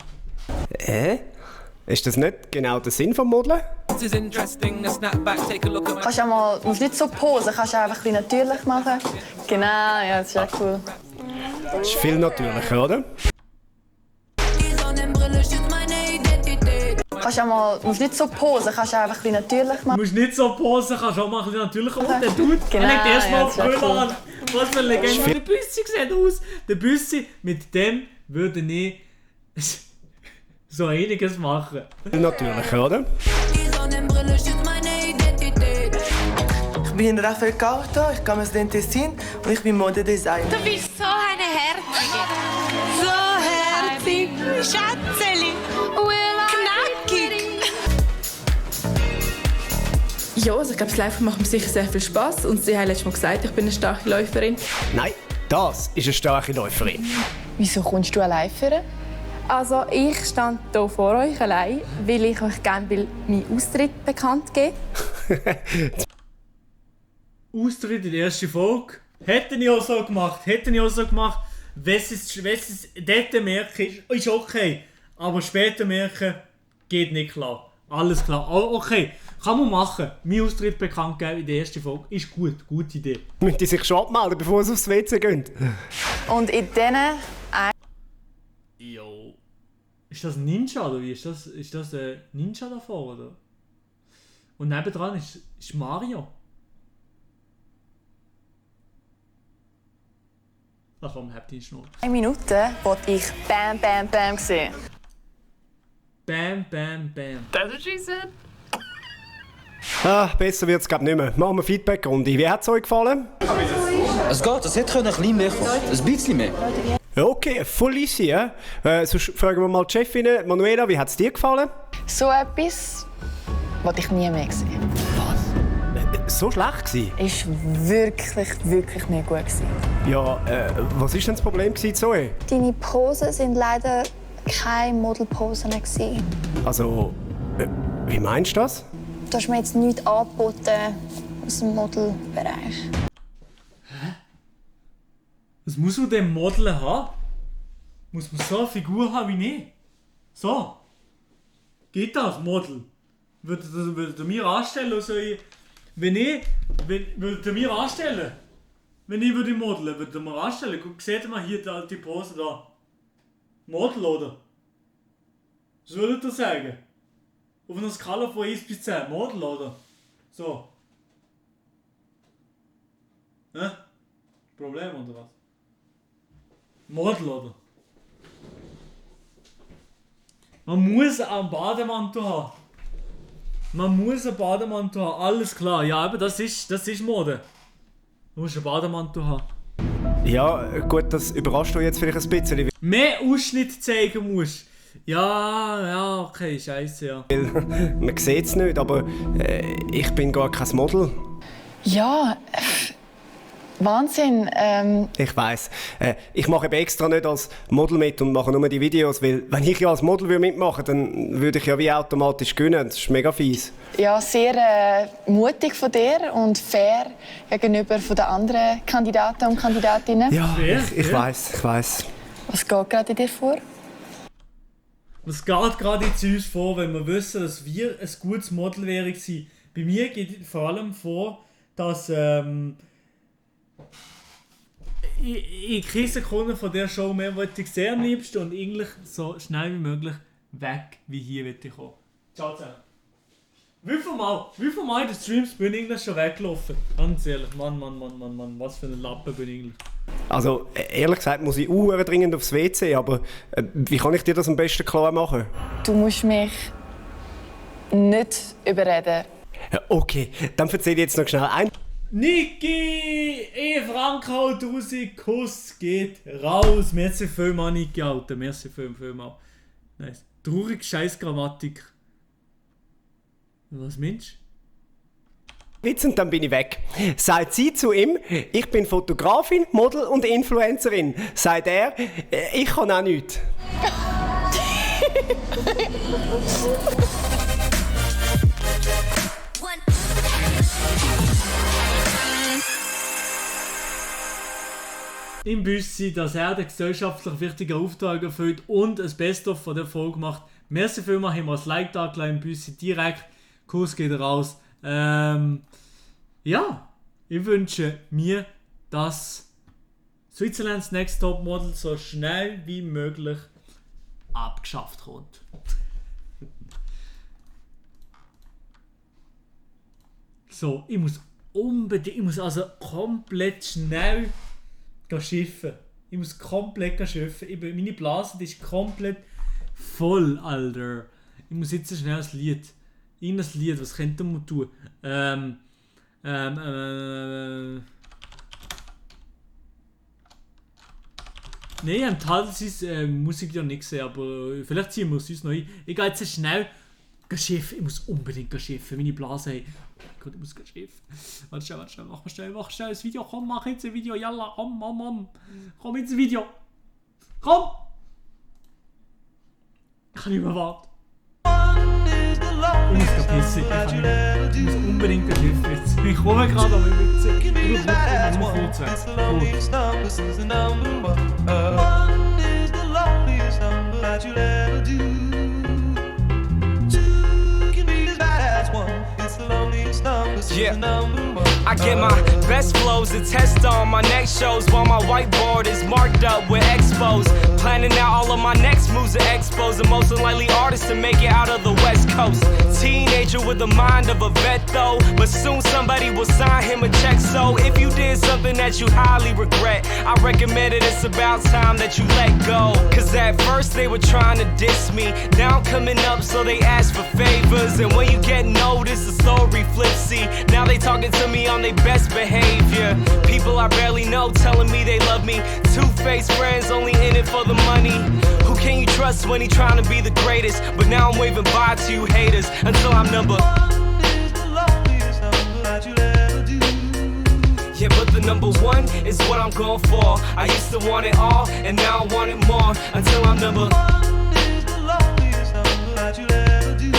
Ist das nicht genau der Sinn vom Modeln? Kannst auch mal, musst nicht so posen, kannst auch einfach ein bisschen natürlich machen. Genau, ja, das ist echt cool. Das ist viel natürlicher, oder? Kannst auch mal, musst nicht so posen, kannst auch einfach ein bisschen natürlich machen. Du musst nicht so posen, kannst auch mal ein bisschen natürlicher. Und der Dude, Genau, er legt erstmal ja, auf das ist Brille cool. an. Was für eine Legende. Der Büssi sieht aus. Der Büssi, mit dem würde ich so einiges machen. Viel natürlicher, oder? Ich bin Raphael Kauter, ich komme aus dem Tessin und ich bin Modedesigner. Du bist so eine Herzige. So herzig. Schatzeli. Knackig. Ja, also ich glaube, das Laufen macht mir sicher sehr viel Spass und sie haben letztes Mal gesagt, ich bin eine starke Läuferin. Nein, das ist eine starke Läuferin. Wieso kommst du allein führen? Also ich stand hier vor euch allein, weil ich euch gerne meinen Austritt bekannt geben will. Austritt in der ersten Folge. Hätte ich auch so gemacht. Was es dort merke, ist okay. Aber später merken, geht nicht klar. Alles klar. Okay, kann man machen. Mein Austritt bekannt geben in der ersten Folge ist gut. Gute Idee. Müssen die sich schon abmelden, bevor sie aufs WC gehen? Und in diesen... Jo. Ist das ein Ninja oder wie? Ist das ein Ninja davor, oder? Und nebendran ist Mario. Ach komm, habt ihr Schnur. 1 Minute wollte ich Bam Bam Bam sehen. Bam Bam Bam. That's what she said. Besser wird's glaub nicht mehr. Machen wir Feedback-Runde. Wie hat's euch gefallen? Es geht, es hätte ein bisschen mehr kommen. Ein bisschen mehr. Okay, voll easy, ja? Sonst fragen wir mal die Chefin, Manuela, wie hat's dir gefallen? So etwas wollte ich nie mehr sehen. So schlecht gewesen? Es war wirklich nicht gut gewesen. Ja, was war denn das Problem gewesen, Zoe? Deine Posen sind leider keine Modelposen mehr gewesen. Also, wie meinst du das? Du hast mir jetzt nichts angeboten aus dem Modelbereich. Was muss man denn Modeln haben? Muss man so eine Figur haben wie ich? So? Geht das, Model? Würdet ihr mir anstellen? Also würdet ihr mir anstellen? Wenn ich würde modeln, würdet ihr mir anstellen? Guck, seht ihr mal hier die Pose da? Model, oder? Was würdet ihr sagen? Auf einer Skala von 1 bis 10. Model, oder? So. Hä? Problem, oder was? Model, oder? Man muss einen Bademantel haben. Man muss einen Bademantel haben, alles klar. Ja, aber das ist Mode. Du musst einen Bademantel haben. Ja, gut, das überrascht du jetzt vielleicht ein bisschen. Mehr Ausschnitt zeigen musst. Ja, okay, scheiße, ja. Man sieht es nicht, aber ich bin gar kein Model. Ja, Wahnsinn. Ich weiss. Ich mache eben extra nicht als Model mit und mache nur die Videos, weil wenn ich ja als Model mitmachen würde, dann würde ich ja wie automatisch gewinnen. Das ist mega fies. Ja, sehr mutig von dir und fair gegenüber von den anderen Kandidaten und Kandidatinnen. Ja, ich weiss. Was geht gerade in dir vor? Was geht gerade jetzt uns vor, wenn wir wissen, dass wir ein gutes Model wären gewesen? Bei mir geht vor allem vor, dass ich keine Sekunde von dieser Show mehr wollte ich sehr am liebsten und eigentlich so schnell wie möglich weg wie hier wollte ich kommen. Ciao zusammen. Wie viel Mal in den Streams bin ich eigentlich schon weggelaufen? Ganz ehrlich, Mann, was für ein Lappen bin ich eigentlich. Also, ehrlich gesagt muss ich dringend aufs WC, aber wie kann ich dir das am besten klar machen? Du musst mich nicht überreden. Okay, dann erzähl ich jetzt noch schnell ein. Niki! Frank haut raus, Kuss geht raus. Merci vielmal, Niki, Alter. Merci vielmal. Nice. Traurig, scheiß Grammatik. Was meinst du? Witz und dann bin ich weg. Sagt sie zu ihm, ich bin Fotografin, Model und Influencerin. Sagt er, ich kann auch nichts. Im Büssi, dass er den gesellschaftlich wichtigen Auftrag erfüllt und ein Best-of von der Folge macht. Merci vielmals, haben wir ein Like da gelassen im Büssi direkt. Kurs geht raus. Ja, ich wünsche mir, dass Switzerlands Next Top Model so schnell wie möglich abgeschafft kommt. So, ich muss also komplett schnell schiffen. Ich muss komplett schiffen. Meine Blase die ist komplett voll, Alter. Ich muss jetzt schnell ein Lied. Irgendein Lied, was könnte man tun? Nein, am Talsis Musik ja nicht gesehen, aber vielleicht ziehen wir es uns noch ein. Ich gehe jetzt schnell schiffen. Ich muss unbedingt schiffen. Meine Blase, hey. Oh mein Gott, ich muss schiffen. Warte schnell, mach schnell ein Video. Komm, mach jetzt ein Video. Jalla, komm ins Video. Komm! Ich kann nicht mehr warten. Ich muss pissen. Ich muss unbedingt schiffen jetzt. Ich komme gerade, aber ich will Yeah, I get my best flows to test on my next shows while my whiteboard is marked up with expos. Planning out all of my next moves to expos. The most unlikely artist to make it out of the West Coast. Teenager with the mind of a vet though, but soon somebody will sign him a check. So if you did something that you highly regret, I recommend it, it's about time that you let go. Cause at first they were trying to diss me, now I'm coming up so they ask for favors. And when you get noticed, the story flips. See, now they talking to me on their best behavior. People I barely know telling me they love me. Two-faced friends only in it for the money. Who can you trust when he trying to be the greatest? But now I'm waving bye to you haters until I'm number one is the loneliest number that you'll ever do. Yeah, but the number one is what I'm going for. I used to want it all, and now I want it more. Until I'm number one is the loneliest number that you'll ever do.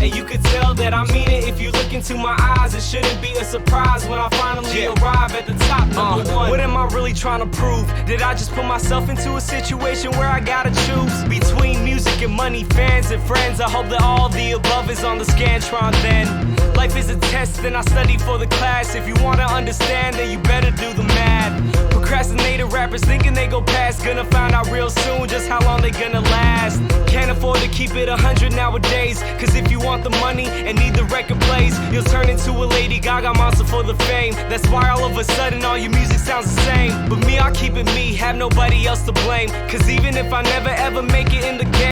And you could tell that I mean it if you look into my eyes. It shouldn't be a surprise when I finally arrive at the top, number one. What am I really trying to prove? Did I just put myself into a situation where I gotta choose between music and money, fans and friends? I hope that all the above is on the Scantron then. Life is a test and I study for the class. If you wanna understand, then you better do the math. Procrastinated rappers thinking they go past, gonna find out real soon just how long they gonna last. Can't afford to keep it 100 nowadays, cause if you want the money, and neither record plays, you'll turn into a Lady Gaga monster for the fame. That's why all of a sudden all your music sounds the same. But me, I keep it me, have nobody else to blame. Cause even if I never ever make it in the game.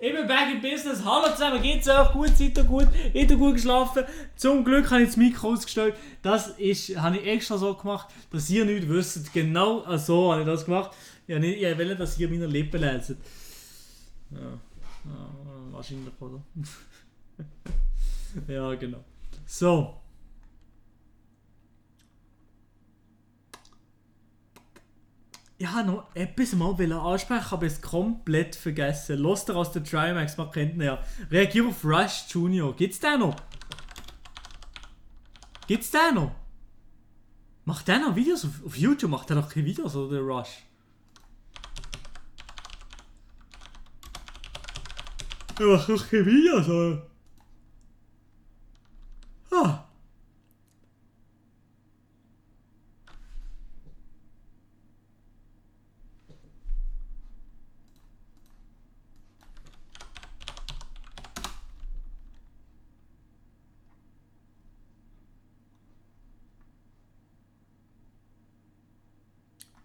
Eben back in business. Hallo zusammen, geht's euch gut? Seid ihr gut? Habt ihr gut geschlafen? Zum Glück habe ich das Mikro ausgestellt. Das habe ich extra so gemacht, dass ihr nicht wisst. Genau so habe ich das gemacht. Ich will, dass ihr meine Lippen leset. Ja, wahrscheinlich, oder? Ja, genau. So. Ich wollte noch etwas mal ansprechen, aber es komplett vergessen. Los aus der Trimax, man kennt ihn ja. Reagier auf Rush Junior. Gibt's den noch? Gibt's den noch? Macht der noch Videos auf YouTube? Macht der noch keine Videos, oder der Rush? Er macht noch keine Videos, oder? Ah.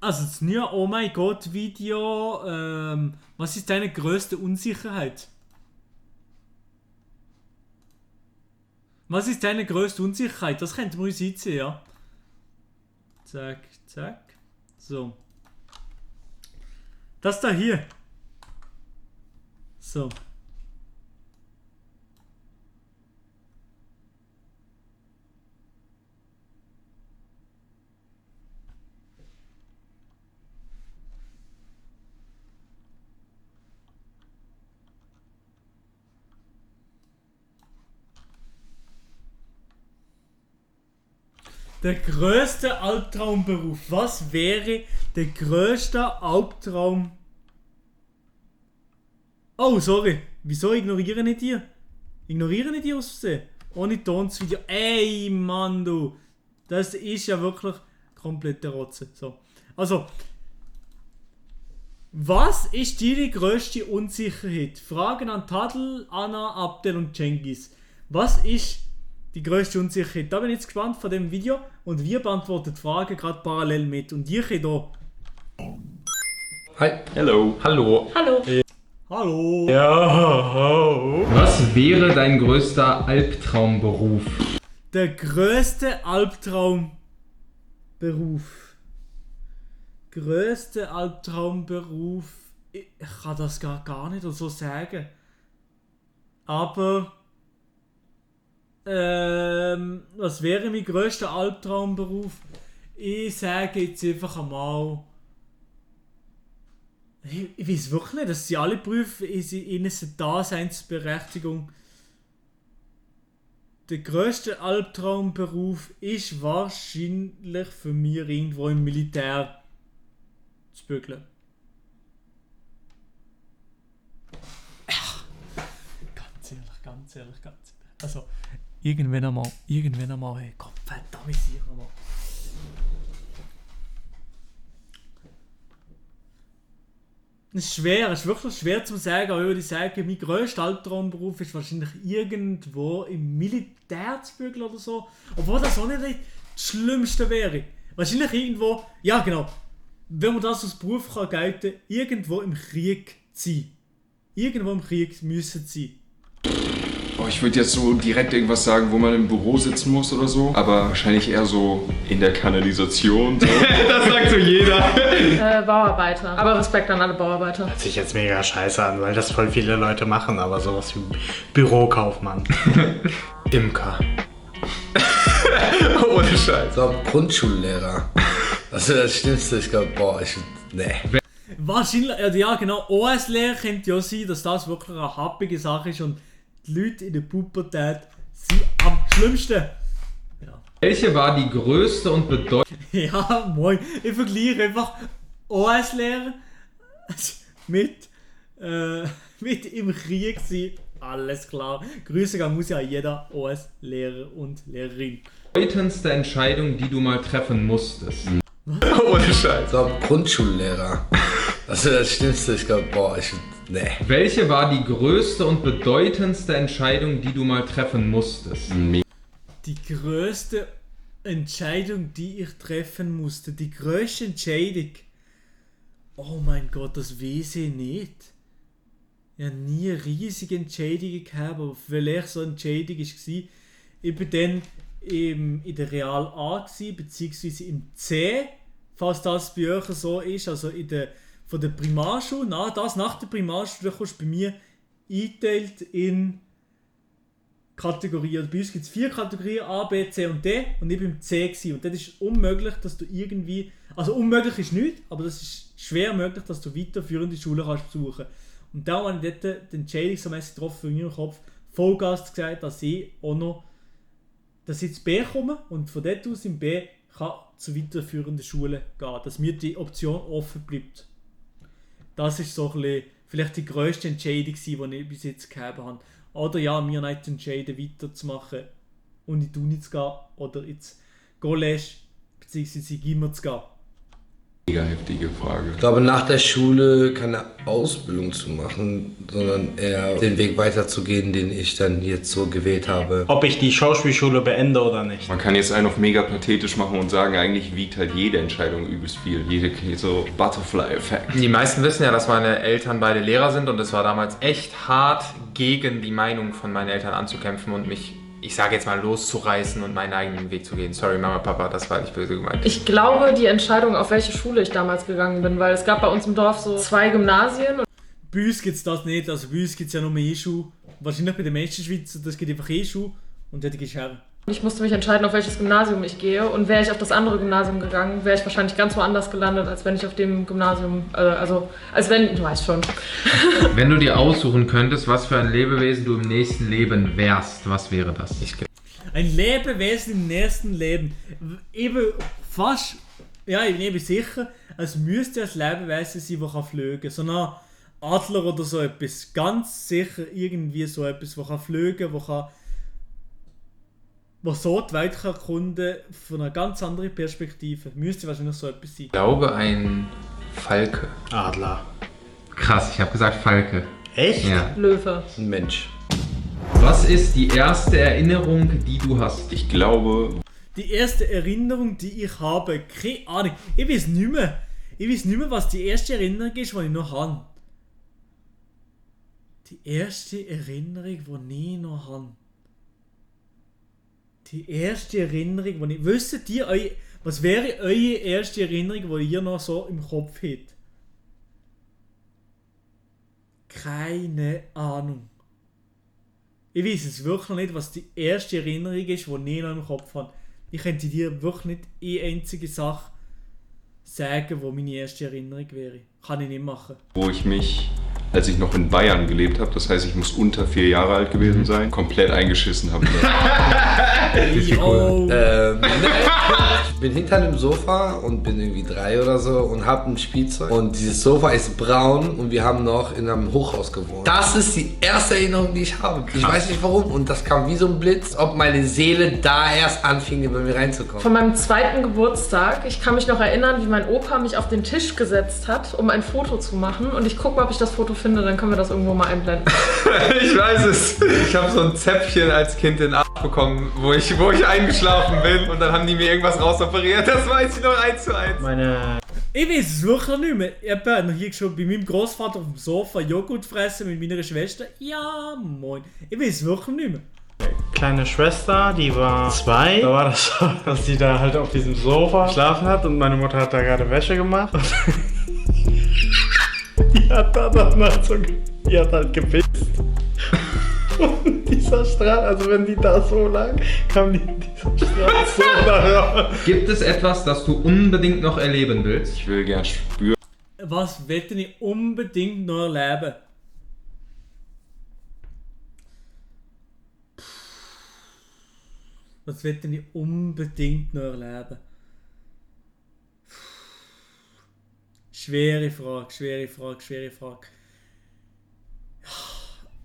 Also das neue Oh mein Gott Video, was ist deine größte Unsicherheit? Was ist deine größte Unsicherheit? Das könnte man uns einziehen, ja. Zack, zack. So. Das da hier. So. Der größte Albtraumberuf. Was wäre der größte Albtraum? Oh, sorry. Wieso ignoriere ich die? Ignoriere ich die aus Versehen? Ohne Tons Video. Ey, Mann, du. Das ist ja wirklich komplett der Rotze. So. Also. Was ist deine größte Unsicherheit? Fragen an Tadl, Anna, Abdel und Cengiz. Was ist die größte Unsicherheit? Da bin ich jetzt gespannt von dem Video und wir beantworten die Fragen gerade parallel mit. Und ihr könnt hier. Hi. Hello. Hallo. Hallo. Hallo. Ja. Was wäre dein größter Albtraumberuf? Der größte Albtraumberuf. Größte Albtraumberuf. Ich kann das gar nicht so sagen. Aber was wäre mein größter Albtraumberuf? Ich sage jetzt einfach einmal. Ich weiß wirklich nicht, dass sie alle Berufe in eine Daseinsberechtigung. Der größte Albtraumberuf ist wahrscheinlich für mich irgendwo im Militär zu bügeln. Ganz ehrlich. Also, irgendwann einmal, hey, Gott verdammt, sicher mal. Es ist schwer, es ist wirklich schwer zu sagen, aber ich würde sagen, mein grösster Albtraumberuf ist wahrscheinlich irgendwo im Militär zu bügeln oder so. Obwohl das auch nicht das Schlimmste wäre. Wahrscheinlich irgendwo, ja genau, wenn man das als Beruf kann gelten, irgendwo im Krieg sein. Irgendwo im Krieg müssen sein. Oh, ich würde jetzt so direkt irgendwas sagen, wo man im Büro sitzen muss oder so, aber wahrscheinlich eher so in der Kanalisation. So. Das sagt so jeder. Bauarbeiter. Aber Respekt an alle Bauarbeiter. Hört sich jetzt mega scheiße an, weil das voll viele Leute machen, aber sowas wie Bürokaufmann. Imker. Ohne Scheiß. Ich glaube, Grundschullehrer. Das ist das Schlimmste. Ich glaube, nee. Wahrscheinlich, ja genau, OS-Lehrer könnte ja sein, dass das wirklich eine happige Sache ist und die Leute in der Pubertät sind am schlimmsten. Ja, Welche war die größte und bedeutendste... Ja, moin. Ich vergleiche einfach OS-Lehrer mit im Krieg sein. Alles klar. Grüße gehen muss ja jeder OS-Lehrer und Lehrerin. bedeutendste Entscheidung, die du mal treffen musstest? Ohne Scheiß. Ich glaube, Grundschullehrer. Das ist das Schlimmste. Ich glaube, nee. Welche war die größte und bedeutendste Entscheidung, die du mal treffen musstest? Die größte Entscheidung, die ich treffen musste. Die größte Entscheidung. Oh mein Gott, das weiß ich nicht. Ich habe nie riesige Entscheidungen gehabt, aber vielleicht so eine Entscheidung war, ich bin dann in der Real A gewesen, beziehungsweise im C, falls das bei euch so ist, also von der Primarschule, nach der Primarschule, kommst du bei mir eingeteilt in Kategorien. Also bei uns gibt es 4 Kategorien, A, B, C und D, und ich bin im C gewesen. Und das ist unmöglich, dass du irgendwie, also unmöglich ist nichts, aber das ist schwer möglich, dass du weiterführende Schulen kannst besuchen. Und da habe ich dort den entscheidungsmässig getroffen in meinem Kopf, Vollgas gesagt, dass ich ins B komme und von dort aus im B kann zu weiterführenden Schulen gehen, dass mir die Option offen bleibt. Das ist so ein bisschen, vielleicht die grösste Entscheidung, die ich bis jetzt gehabt habe. Oder ja, mir nicht entscheiden, weiterzumachen und in die Uni zu gehen oder ins College bzw. in Gimmer zu gehen. Mega heftige Frage. Ich glaube, nach der Schule keine Ausbildung zu machen, sondern eher den Weg weiterzugehen, den ich dann jetzt so gewählt habe. Ob ich die Schauspielschule beende oder nicht. Man kann jetzt einen auf mega pathetisch machen und sagen, eigentlich wiegt halt jede Entscheidung übelst viel. So Butterfly-Effekt. Die meisten wissen ja, dass meine Eltern beide Lehrer sind und es war damals echt hart, gegen die Meinung von meinen Eltern anzukämpfen und mich, ich sage jetzt mal, loszureißen und meinen eigenen Weg zu gehen. Sorry, Mama, Papa, das war nicht böse gemeint. Ich glaube, die Entscheidung, auf welche Schule ich damals gegangen bin, weil es gab bei uns im Dorf so 2 Gymnasien. Bei uns gibt es das nicht, also bei uns gibt es ja nur E-Schule. Wahrscheinlich bei den meisten Schweizer, das gibt einfach E-Schule und dort gibt es Scherben. Ich musste mich entscheiden, auf welches Gymnasium ich gehe, und wäre ich auf das andere Gymnasium gegangen, wäre ich wahrscheinlich ganz woanders gelandet, als wenn ich auf dem Gymnasium, als wenn, du weißt schon. Wenn du dir aussuchen könntest, was für ein Lebewesen du im nächsten Leben wärst, was wäre das? Ein Lebewesen im nächsten Leben. Eben fast, ja, ich bin eben sicher, es müsste ein Lebewesen sein, das fliegen kann. So ein Adler oder so etwas. Ganz sicher irgendwie so etwas, das fliegen kann, was so die Welt kann erkunden von einer ganz anderen Perspektive. Müsste wahrscheinlich so etwas sein. Ich glaube, ein Falke. Adler. Krass, ich habe gesagt Falke. Echt? Ja. Löwe. Ein Mensch. Was ist die erste Erinnerung, die du hast? Ich glaube... Die erste Erinnerung, die ich habe, keine Ahnung. Ich weiß nicht mehr. Was die erste Erinnerung ist, die ich noch habe. Die erste Erinnerung, die ich noch habe. Die erste Erinnerung, die ich... Wisst ihr, was wäre eure erste Erinnerung, die ihr noch so im Kopf habt? Keine Ahnung. Ich weiß es wirklich nicht, was die erste Erinnerung ist, die ich noch im Kopf habe. Ich könnte dir wirklich nicht eine einzige Sache sagen, wo meine erste Erinnerung wäre. Kann ich nicht machen. Wo ich mich, als ich noch in Bayern gelebt habe, das heißt, ich muss unter 4 Jahre alt gewesen sein, komplett eingeschissen habe. Ich bin hinter dem Sofa und bin irgendwie 3 oder so und habe ein Spielzeug. Und dieses Sofa ist braun und wir haben noch in einem Hochhaus gewohnt. Das ist die erste Erinnerung, die ich habe. Ich weiß nicht warum. Und das kam wie so ein Blitz, ob meine Seele da erst anfing, bei mir reinzukommen. Von meinem 2. Geburtstag, ich kann mich noch erinnern, wie mein Opa mich auf den Tisch gesetzt hat, um ein Foto zu machen. Und ich gucke mal, ob ich das Foto finde, dann können wir das irgendwo mal einblenden. Ich weiß es. Ich habe so ein Zäpfchen als Kind in den Arsch bekommen, wo ich eingeschlafen bin, und dann haben die mir irgendwas rausoperiert. Das weiß ich noch 1:1. Ich weiß es wirklich nicht mehr. Ich habe noch hier schon bei meinem Großvater auf dem Sofa Joghurt fressen mit meiner Schwester. Ja, moin. Ich weiß es wirklich nicht mehr. Kleine Schwester, die war 2. Da war das so, dass sie da halt auf diesem Sofa geschlafen hat und meine Mutter hat da gerade Wäsche gemacht. Die hat da dann halt so, die hat halt gepisst. Und dieser Strahl, also wenn die da so lag, kam die in dieser Strahl so da raus. Gibt es etwas, das du unbedingt noch erleben willst? Ich will gern spüren. Was möchte ich unbedingt noch erleben? Was will ich unbedingt noch erleben? Schwere Frage.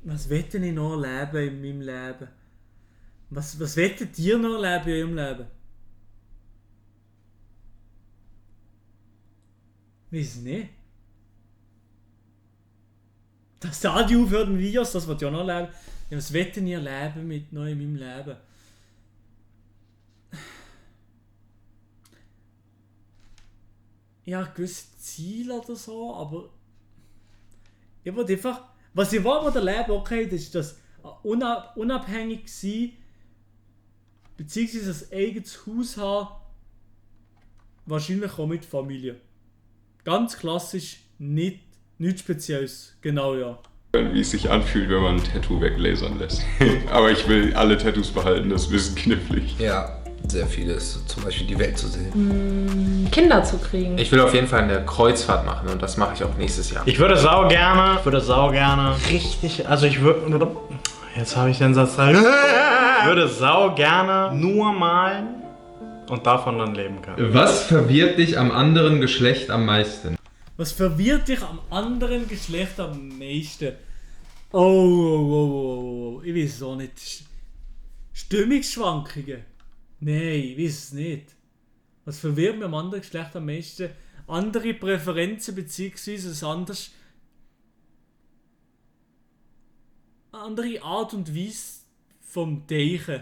Was will ich noch erleben in meinem Leben? Was wollt ihr noch erleben in eurem Leben? Weiß nicht. Das Stadion aufhört mit Videos, das wird ja noch erleben. Ja, was wollt ihr erleben mit neu in meinem Leben? Ja, gewisse Ziele oder so, aber ich wollte einfach, was ich wollte erleben, okay, das ist das unabhängig sein, beziehungsweise ein eigenes Haus haben, wahrscheinlich auch mit Familie. Ganz klassisch, nichts Spezielles, genau ja. Wie es sich anfühlt, wenn man ein Tattoo weglasern lässt. Aber ich will alle Tattoos behalten, das ist ein bisschen knifflig. Ja, sehr vieles. Zum Beispiel die Welt zu sehen. Kinder zu kriegen. Ich will auf jeden Fall eine Kreuzfahrt machen und das mache ich auch nächstes Jahr. Ich würde sau gerne richtig, also ich würde, jetzt habe ich den Satz rein. Ich würde sau gerne nur malen und davon dann leben können. Was verwirrt dich am anderen Geschlecht am meisten? Was verwirrt dich am anderen Geschlecht am meisten? Oh. Ich weiß es auch nicht. Stimmungsschwankungen? Nein, ich weiß es nicht. Was verwirrt mich am anderen Geschlecht am meisten? Andere Präferenzen bzw. andere Art und Weise vom Denken.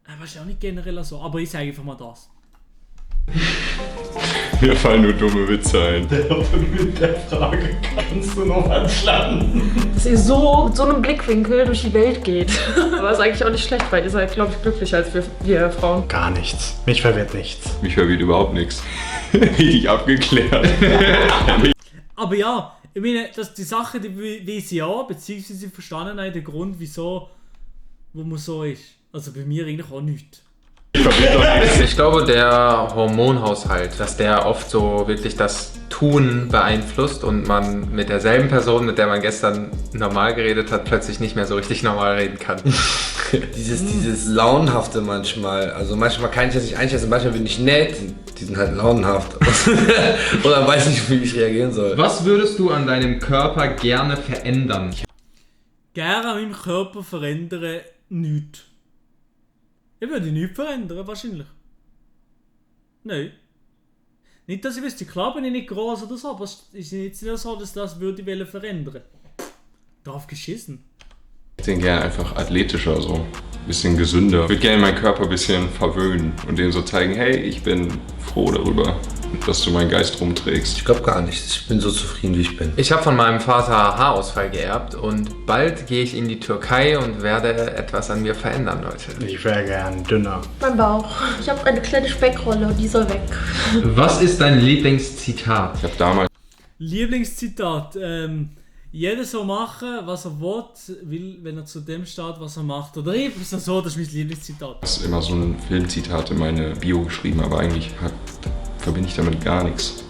Wahrscheinlich auch nicht generell so, aber ich sage einfach mal das. Mir fallen nur dumme Witze ein. Mit der Frage kannst du noch was landen. Dass ihr so mit so einem Blickwinkel durch die Welt geht. Aber ist eigentlich auch nicht schlecht, weil ihr seid, glaube ich, glücklicher als wir Frauen. Gar nichts. Mich verwirrt nichts. Mich verwirrt überhaupt nichts. Richtig abgeklärt. Aber ja, ich meine, dass die Sache, die weiß ich auch, beziehungsweise verstanden habe, den Grund, wieso, wo man so ist. Also bei mir eigentlich auch nichts. Ich glaube, der Hormonhaushalt, dass der oft so wirklich das Tun beeinflusst und man mit derselben Person, mit der man gestern normal geredet hat, plötzlich nicht mehr so richtig normal reden kann. dieses Launenhafte manchmal. Also manchmal kann ich das nicht einschätzen, manchmal bin ich nett, die sind halt launenhaft. Oder weiß nicht, wie ich reagieren soll. Was würdest du an deinem Körper gerne verändern? Gerne an meinem Körper verändern, nichts. Ich würde nichts verändern, wahrscheinlich. Nein. Nicht, dass ich wüsste, klar bin ich nicht groß oder so, aber es ist jetzt nicht so, dass das würde ich verändern. Drauf geschissen. Ich den gerne einfach athletischer, so ein bisschen gesünder. Ich würde gerne meinen Körper ein bisschen verwöhnen und denen so zeigen, hey, ich bin froh darüber, dass du meinen Geist rumträgst. Ich glaube gar nicht. Ich bin so zufrieden, wie ich bin. Ich habe von meinem Vater Haarausfall geerbt und bald gehe ich in die Türkei und werde etwas an mir verändern, Leute. Ich wäre gern dünner. Mein Bauch. Ich habe eine kleine Speckrolle und die soll weg. Was ist dein Lieblingszitat? Ich habe damals... Lieblingszitat. Jeder soll machen, was er will, wenn er zu dem steht, was er macht. Oder ich ist das so, das ist mein Lieblingszitat. Das ist immer so ein Filmzitat in meine Bio geschrieben, aber eigentlich verbinde ich damit gar nichts.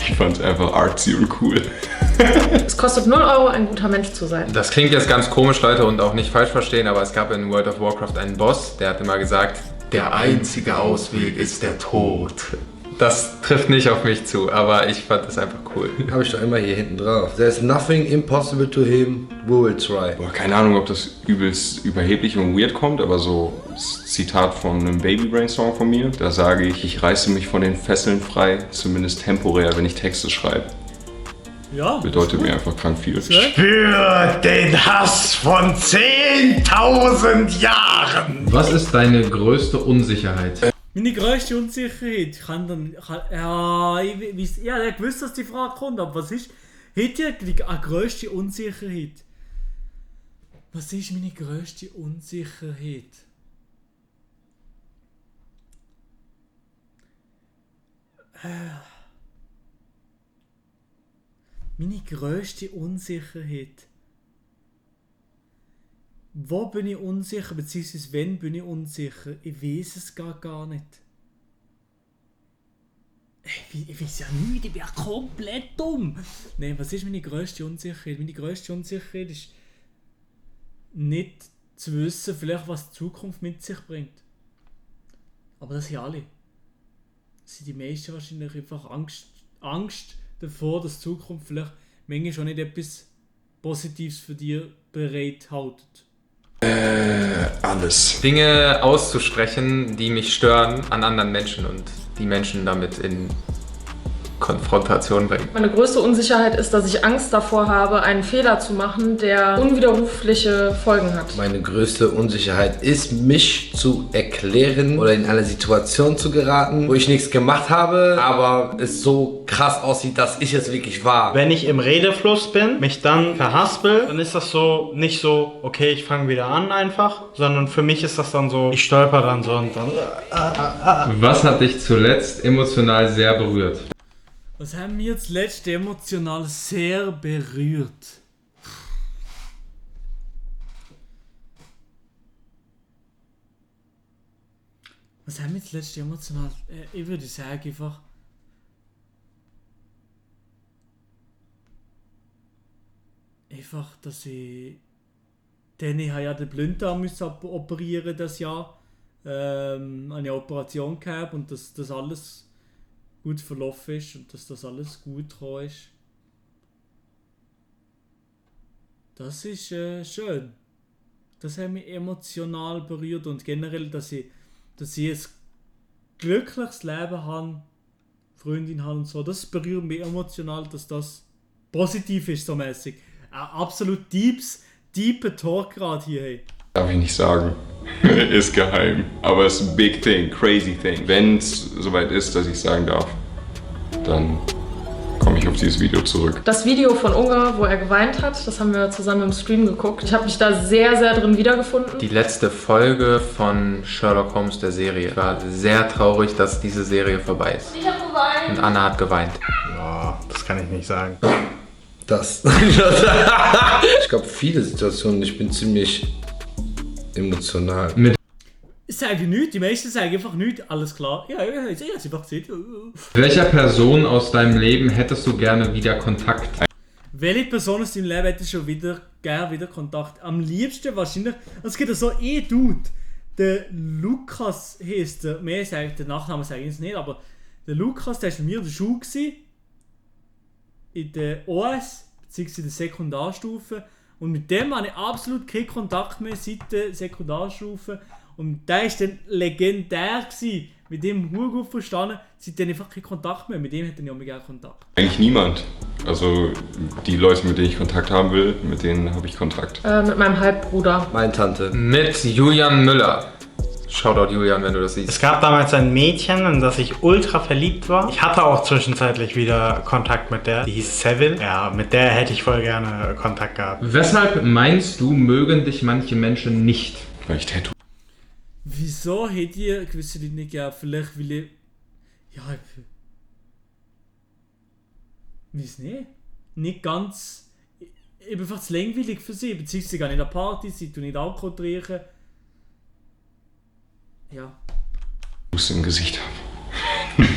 Ich fand es einfach artsy und cool. Es kostet 0 Euro, ein guter Mensch zu sein. Das klingt jetzt ganz komisch, Leute, und auch nicht falsch verstehen, aber es gab in World of Warcraft einen Boss, der hat immer gesagt, der einzige Ausweg ist der Tod. Das trifft nicht auf mich zu, aber ich fand das einfach cool. Habe ich doch immer hier hinten drauf. There's nothing impossible to him, we will try. Boah, keine Ahnung, ob das übelst überheblich und weird kommt, aber so das Zitat von einem Baby Brain Song von mir, da sage ich, ich reiße mich von den Fesseln frei, zumindest temporär, wenn ich Texte schreibe. Ja. Bedeutet mir einfach krank viel. Spür den Hass von 10.000 Jahren! Was ist deine größte Unsicherheit? Meine grösste Unsicherheit, ich gewusst, dass die Frage kommt, aber was ist, hat ihr eine grösste Unsicherheit? Was ist meine grösste Unsicherheit? Meine grösste Unsicherheit. Wo bin ich unsicher, beziehungsweise wenn bin ich unsicher? Ich weiß es gar nicht. Ich weiß ja nicht, ich bin ja komplett dumm. Nein, was ist meine grösste Unsicherheit? Meine grösste Unsicherheit ist... nicht zu wissen, vielleicht was die Zukunft mit sich bringt. Aber das sind alle. Das sind die meisten wahrscheinlich einfach Angst davor, dass die Zukunft vielleicht manchmal schon nicht etwas Positives für dich bereithält. Alles. Dinge auszusprechen, die mich stören an anderen Menschen und die Menschen damit in Konfrontation bringen. Meine größte Unsicherheit ist, dass ich Angst davor habe, einen Fehler zu machen, der unwiderrufliche Folgen hat. Meine größte Unsicherheit ist, mich zu erklären oder in eine Situation zu geraten, wo ich nichts gemacht habe, aber es so krass aussieht, dass ich es wirklich war. Wenn ich im Redefluss bin, mich dann verhaspel, dann ist das so nicht so, okay, ich fange wieder an einfach, sondern für mich ist das dann so, ich stolper dann so und dann. Was hat dich zuletzt emotional sehr berührt? Was haben wir zuletzt emotional sehr berührt? Was haben wir zuletzt emotional? Ich würde sagen einfach. Einfach, dass ich. Denn ich habe ja den Blinddarm operieren das Jahr. Eine Operation gehabt und dass das alles gut verlaufen ist und dass das alles gut gekommen ist. Das ist schön. Das hat mich emotional berührt und generell, dass ich ein glückliches Leben habe, Freundin habe und so. Das berührt mich emotional, dass das positiv ist, so mäßig. Absolut deeper Talk gerade hier. Hey. Darf ich nicht sagen. Ist geheim. Aber es ist ein big thing, crazy thing. Wenn es soweit ist, dass ich sagen darf, dann komme ich auf dieses Video zurück. Das Video von Ungar, wo er geweint hat, das haben wir zusammen im Stream geguckt. Ich habe mich da sehr, sehr drin wiedergefunden. Die letzte Folge von Sherlock Holmes, der Serie. Ich war sehr traurig, dass diese Serie vorbei ist. Ich habe geweint. Und Anna hat geweint. Ja, das kann ich nicht sagen. Das. Ich glaube, viele Situationen, ich bin ziemlich emotional. Ich sage nichts, die meisten sagen einfach nichts, alles klar. Ja, ich habe es einfach gesehen. Welcher Person aus deinem Leben hättest du gerne wieder Kontakt? Welche Person aus deinem Leben hättest du gerne wieder Kontakt? Am liebsten wahrscheinlich, es gibt ja so Dude, der Lukas heisst der, mehr sagt, den Nachnamen sage ich jetzt nicht, aber der Lukas, der war bei mir in der Schule gewesen, in der OS, beziehungsweise in der Sekundarstufe, und mit dem habe ich absolut keinen Kontakt mehr seit der Sekundarstufe. Und der war dann legendär gewesen. Mit dem habe ich gut verstanden, seitdem einfach keinen Kontakt mehr. Mit dem hätte ich auch gerne Kontakt. Eigentlich niemand. Also die Leute, mit denen ich Kontakt haben will, mit denen habe ich Kontakt. Mit meinem Halbbruder. Meine Tante. Mit Julian Müller. Shoutout Julian, wenn du das siehst. Es gab damals ein Mädchen, in das ich ultra verliebt war. Ich hatte auch zwischenzeitlich wieder Kontakt mit der. Die hieß Seville. Ja, mit der hätte ich voll gerne Kontakt gehabt. Weshalb meinst du, mögen dich manche Menschen nicht? Weil ich Tattoo. Wieso hätte ich gewisse Leute nicht gegeben? Vielleicht will ich... Ja, ich weiß nicht. Nicht ganz... Ich bin einfach zu langweilig für sie. Beziehungsweise gar nicht an Party, sie tun nicht Alkohol trinken. Ja. Ich im Gesicht habe.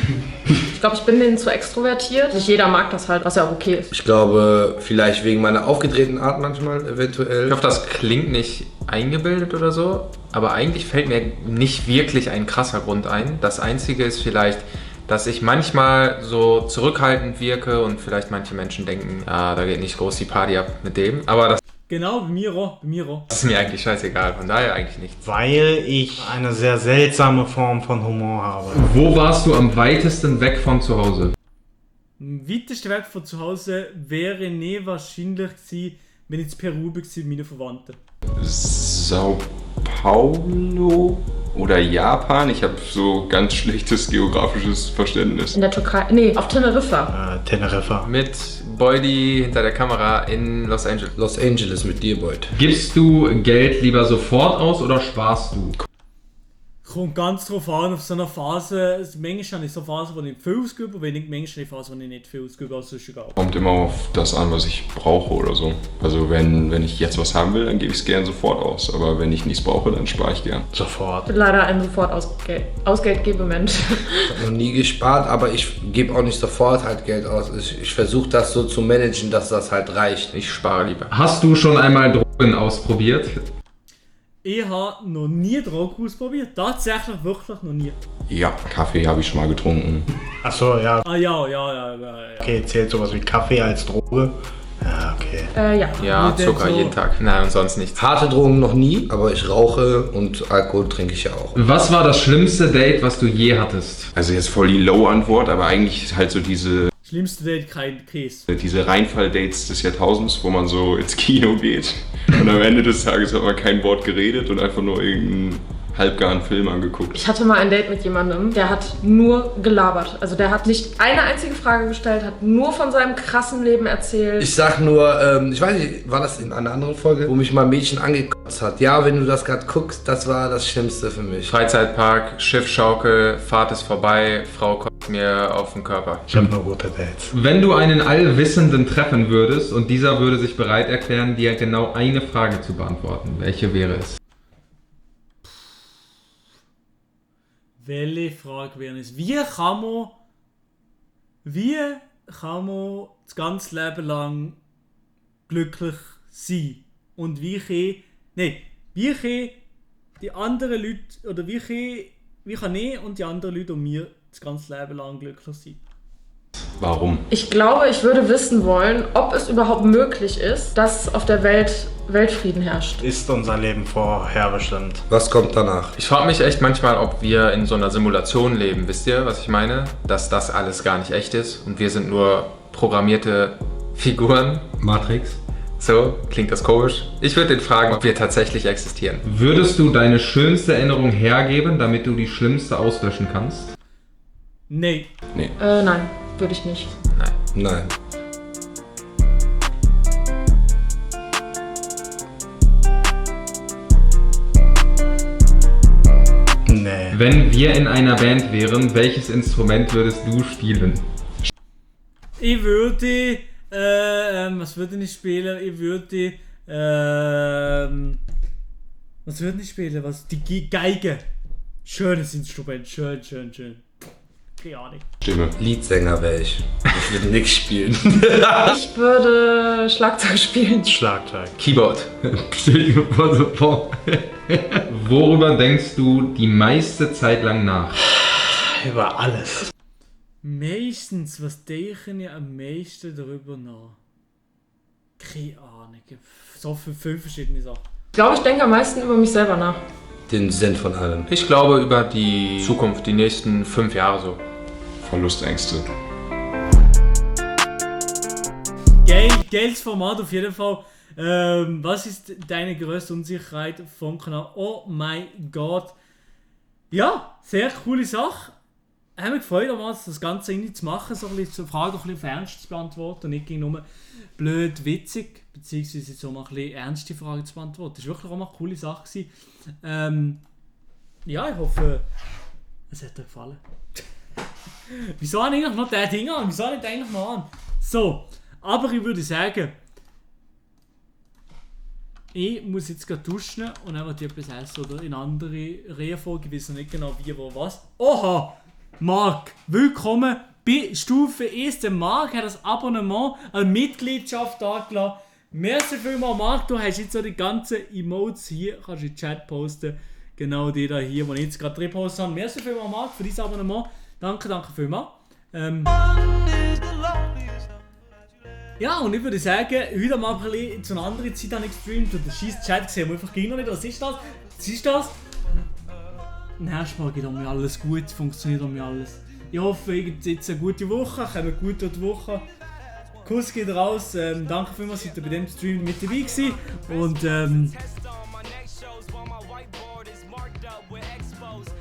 Ich glaube, ich bin denen zu extrovertiert. Nicht jeder mag das halt, was ja auch okay ist. Ich glaube, vielleicht wegen meiner aufgedrehten Art manchmal, eventuell. Ich hoffe, das klingt nicht eingebildet oder so, aber eigentlich fällt mir nicht wirklich ein krasser Grund ein. Das Einzige ist vielleicht, dass ich manchmal so zurückhaltend wirke und vielleicht manche Menschen denken, ah, da geht nicht groß die Party ab mit dem, aber das Genau, bei mir auch. Das ist mir eigentlich scheißegal, von daher eigentlich nicht. Weil ich eine sehr seltsame Form von Humor habe. Wo warst du am weitesten weg von zu Hause? Am weitesten weg von zu Hause wäre wahrscheinlich gewesen, wenn ich in Peru war mit meinen Verwandten. Sao Paulo oder Japan? Ich habe so ganz schlechtes geografisches Verständnis. In der Türkei? Nee, auf Teneriffa. Teneriffa. Mit Boydie hinter der Kamera in Los Angeles. Los Angeles mit dir, Boyd. Gibst du Geld lieber sofort aus oder sparst du? Kommt ganz drauf an, auf so einer Phase. Manchmal habe ich so Phasen, wo ich nicht viel ausgebe, und manchmal eine Phase, wo ich nicht viel ausgebe, also ist egal. Kommt immer auf das an, was ich brauche oder so. Also wenn ich jetzt was haben will, dann gebe ich es gern sofort aus. Aber wenn ich nichts brauche, dann spare ich gern. Sofort. Ich bin leider ein sofort Ausgeldgeber-Mensch. Ich habe noch nie gespart, aber ich gebe auch nicht sofort halt Geld aus. Ich versuche das so zu managen, dass das halt reicht. Ich spare lieber. Hast du schon einmal Drogen ausprobiert? Ich habe noch nie Drogen ausprobiert. Tatsächlich wirklich noch nie. Ja, Kaffee habe ich schon mal getrunken. Achso, ja. Ah ja. Okay, zählt sowas wie Kaffee als Droge? Ja, okay. Ja. Ja, Zucker jeden Tag. Nein, und sonst nichts. Harte Drogen noch nie, aber ich rauche und Alkohol trinke ich ja auch. Was war das schlimmste Date, was du je hattest? Also jetzt voll die Low-Antwort, aber eigentlich halt so diese Schlimmste Date, kein Käse. Diese Reinfall-Dates des Jahrtausends, wo man so ins Kino geht und am Ende des Tages hat man kein Wort geredet und einfach nur irgendeinen halbgaren Film angeguckt. Ich hatte mal ein Date mit jemandem, der hat nur gelabert. Also der hat nicht eine einzige Frage gestellt, hat nur von seinem krassen Leben erzählt. Ich sag nur, ich weiß nicht, war das in einer anderen Folge, wo mich mal ein Mädchen angekotzt hat. Ja, wenn du das gerade guckst, das war das Schlimmste für mich. Freizeitpark, Schiffschaukel, Fahrt ist vorbei, Frau kommt mir auf den Körper. Ich habe nur gute Dates. Wenn du einen Allwissenden treffen würdest und dieser würde sich bereit erklären, dir genau eine Frage zu beantworten, welche wäre es? Welche Frage wäre es? Wie kann man das ganze Leben lang glücklich sein? Und wie kann die anderen Leute, oder wie kann ich und die anderen Leute um mir das ganze Leben lang glücklich sein? Warum? Ich glaube, ich würde wissen wollen, ob es überhaupt möglich ist, dass auf der Welt Weltfrieden herrscht. Ist unser Leben vorherbestimmt? Was kommt danach? Ich frage mich echt manchmal, ob wir in so einer Simulation leben. Wisst ihr, was ich meine? Dass das alles gar nicht echt ist und wir sind nur programmierte Figuren. Matrix. So, klingt das komisch? Ich würde den fragen, ob wir tatsächlich existieren. Würdest du deine schönste Erinnerung hergeben, damit du die schlimmste auslöschen kannst? Nee. Nein, würde ich nicht. Nein. Nee. Wenn wir in einer Band wären, welches Instrument würdest du spielen? Ich würde, was würde ich spielen? Ich würde, was würde ich spielen? Die Geige. Schönes Instrument, schön. Keine Ahnung. Stimme. Leadsänger wäre ich. Ich würde nichts spielen. Ich würde Schlagzeug spielen. Schlagzeug. Keyboard. Worüber denkst du die meiste Zeit lang nach? Über alles. Meistens, was denke ich am meisten darüber nach? Keine Ahnung. So für 5 verschiedene Sachen. Ich glaube, ich denke am meisten über mich selber nach. Den Sinn von allem. Ich glaube über die Zukunft, die nächsten 5 Jahre so. Verlustängste. Geiles Format auf jeden Fall. Was ist deine größte Unsicherheit vom Kanal? Oh mein Gott. Ja, sehr coole Sache. Haben mich gefreut, das Ganze irgendwie zu machen, so ein bisschen Fragen ein bisschen ernst zu beantworten und nicht nur blöd, witzig, beziehungsweise so mal ein bisschen ernste Fragen zu beantworten. Das war wirklich auch mal eine coole Sache gewesen. Ja, ich hoffe, es hat dir gefallen. Wieso habe ich eigentlich noch den Ding an? Wieso habe ich den eigentlich noch an? So, aber ich würde sagen, ich muss jetzt gerade duschen und dann wird etwas essen oder in andere Reihenfolge, ich weiß noch nicht genau wie, wo, was. Oha! Marc, willkommen bei Stufe 1. Der Marc hat das Abonnement, eine Mitgliedschaft angelassen. Merci vielmals, Marc, du hast jetzt so die ganzen Emotes hier, kannst du in den Chat posten. Genau die da hier, die ich jetzt gerade drin postet habe. Merci vielmals, Marc, für dein Abonnement. Danke vielmals. Ja, und ich würde sagen, heute mal ein bisschen zu einer anderen Zeit habe ich gestreamt und der scheiß Chat gesehen, wo einfach ging noch nicht. Was ist das? Was ist das? Nächstes Mal geht um mich alles gut, funktioniert um mich alles. Ich hoffe, ihr habt jetzt eine gute Woche, kommt gut durch die Woche. Kuss geht raus, danke vielmals, seid ihr bei dem Stream mit dabei gewesen. Und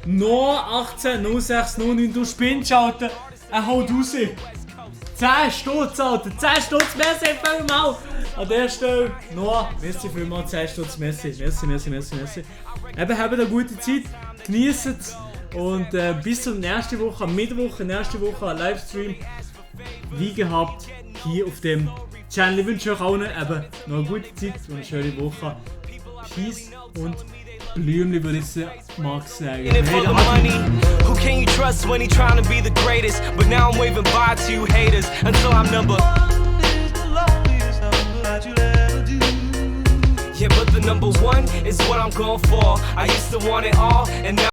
Noah 180609, du spinnst, Alter, er haut raus. 10 Stutz, Alter, 10 Stutz, merci vielmals. An der Stelle, Noah, merci vielmals, 10 Stutz, merci. Eben, habt eine gute Zeit. genießt es und bis zur nächsten Woche, am Mittwoch, nächste Woche ein Livestream, wie gehabt, hier auf dem Channel. Ich wünsche euch allen eben noch eine gute Zeit und eine schöne Woche. Peace und Blümli würde ich mal sagen. Who can you trust when he trying to be the greatest? But now I'm waving bye to you haters until I'm number. Yeah, but the number one is what I'm going for. I used to want it all, and now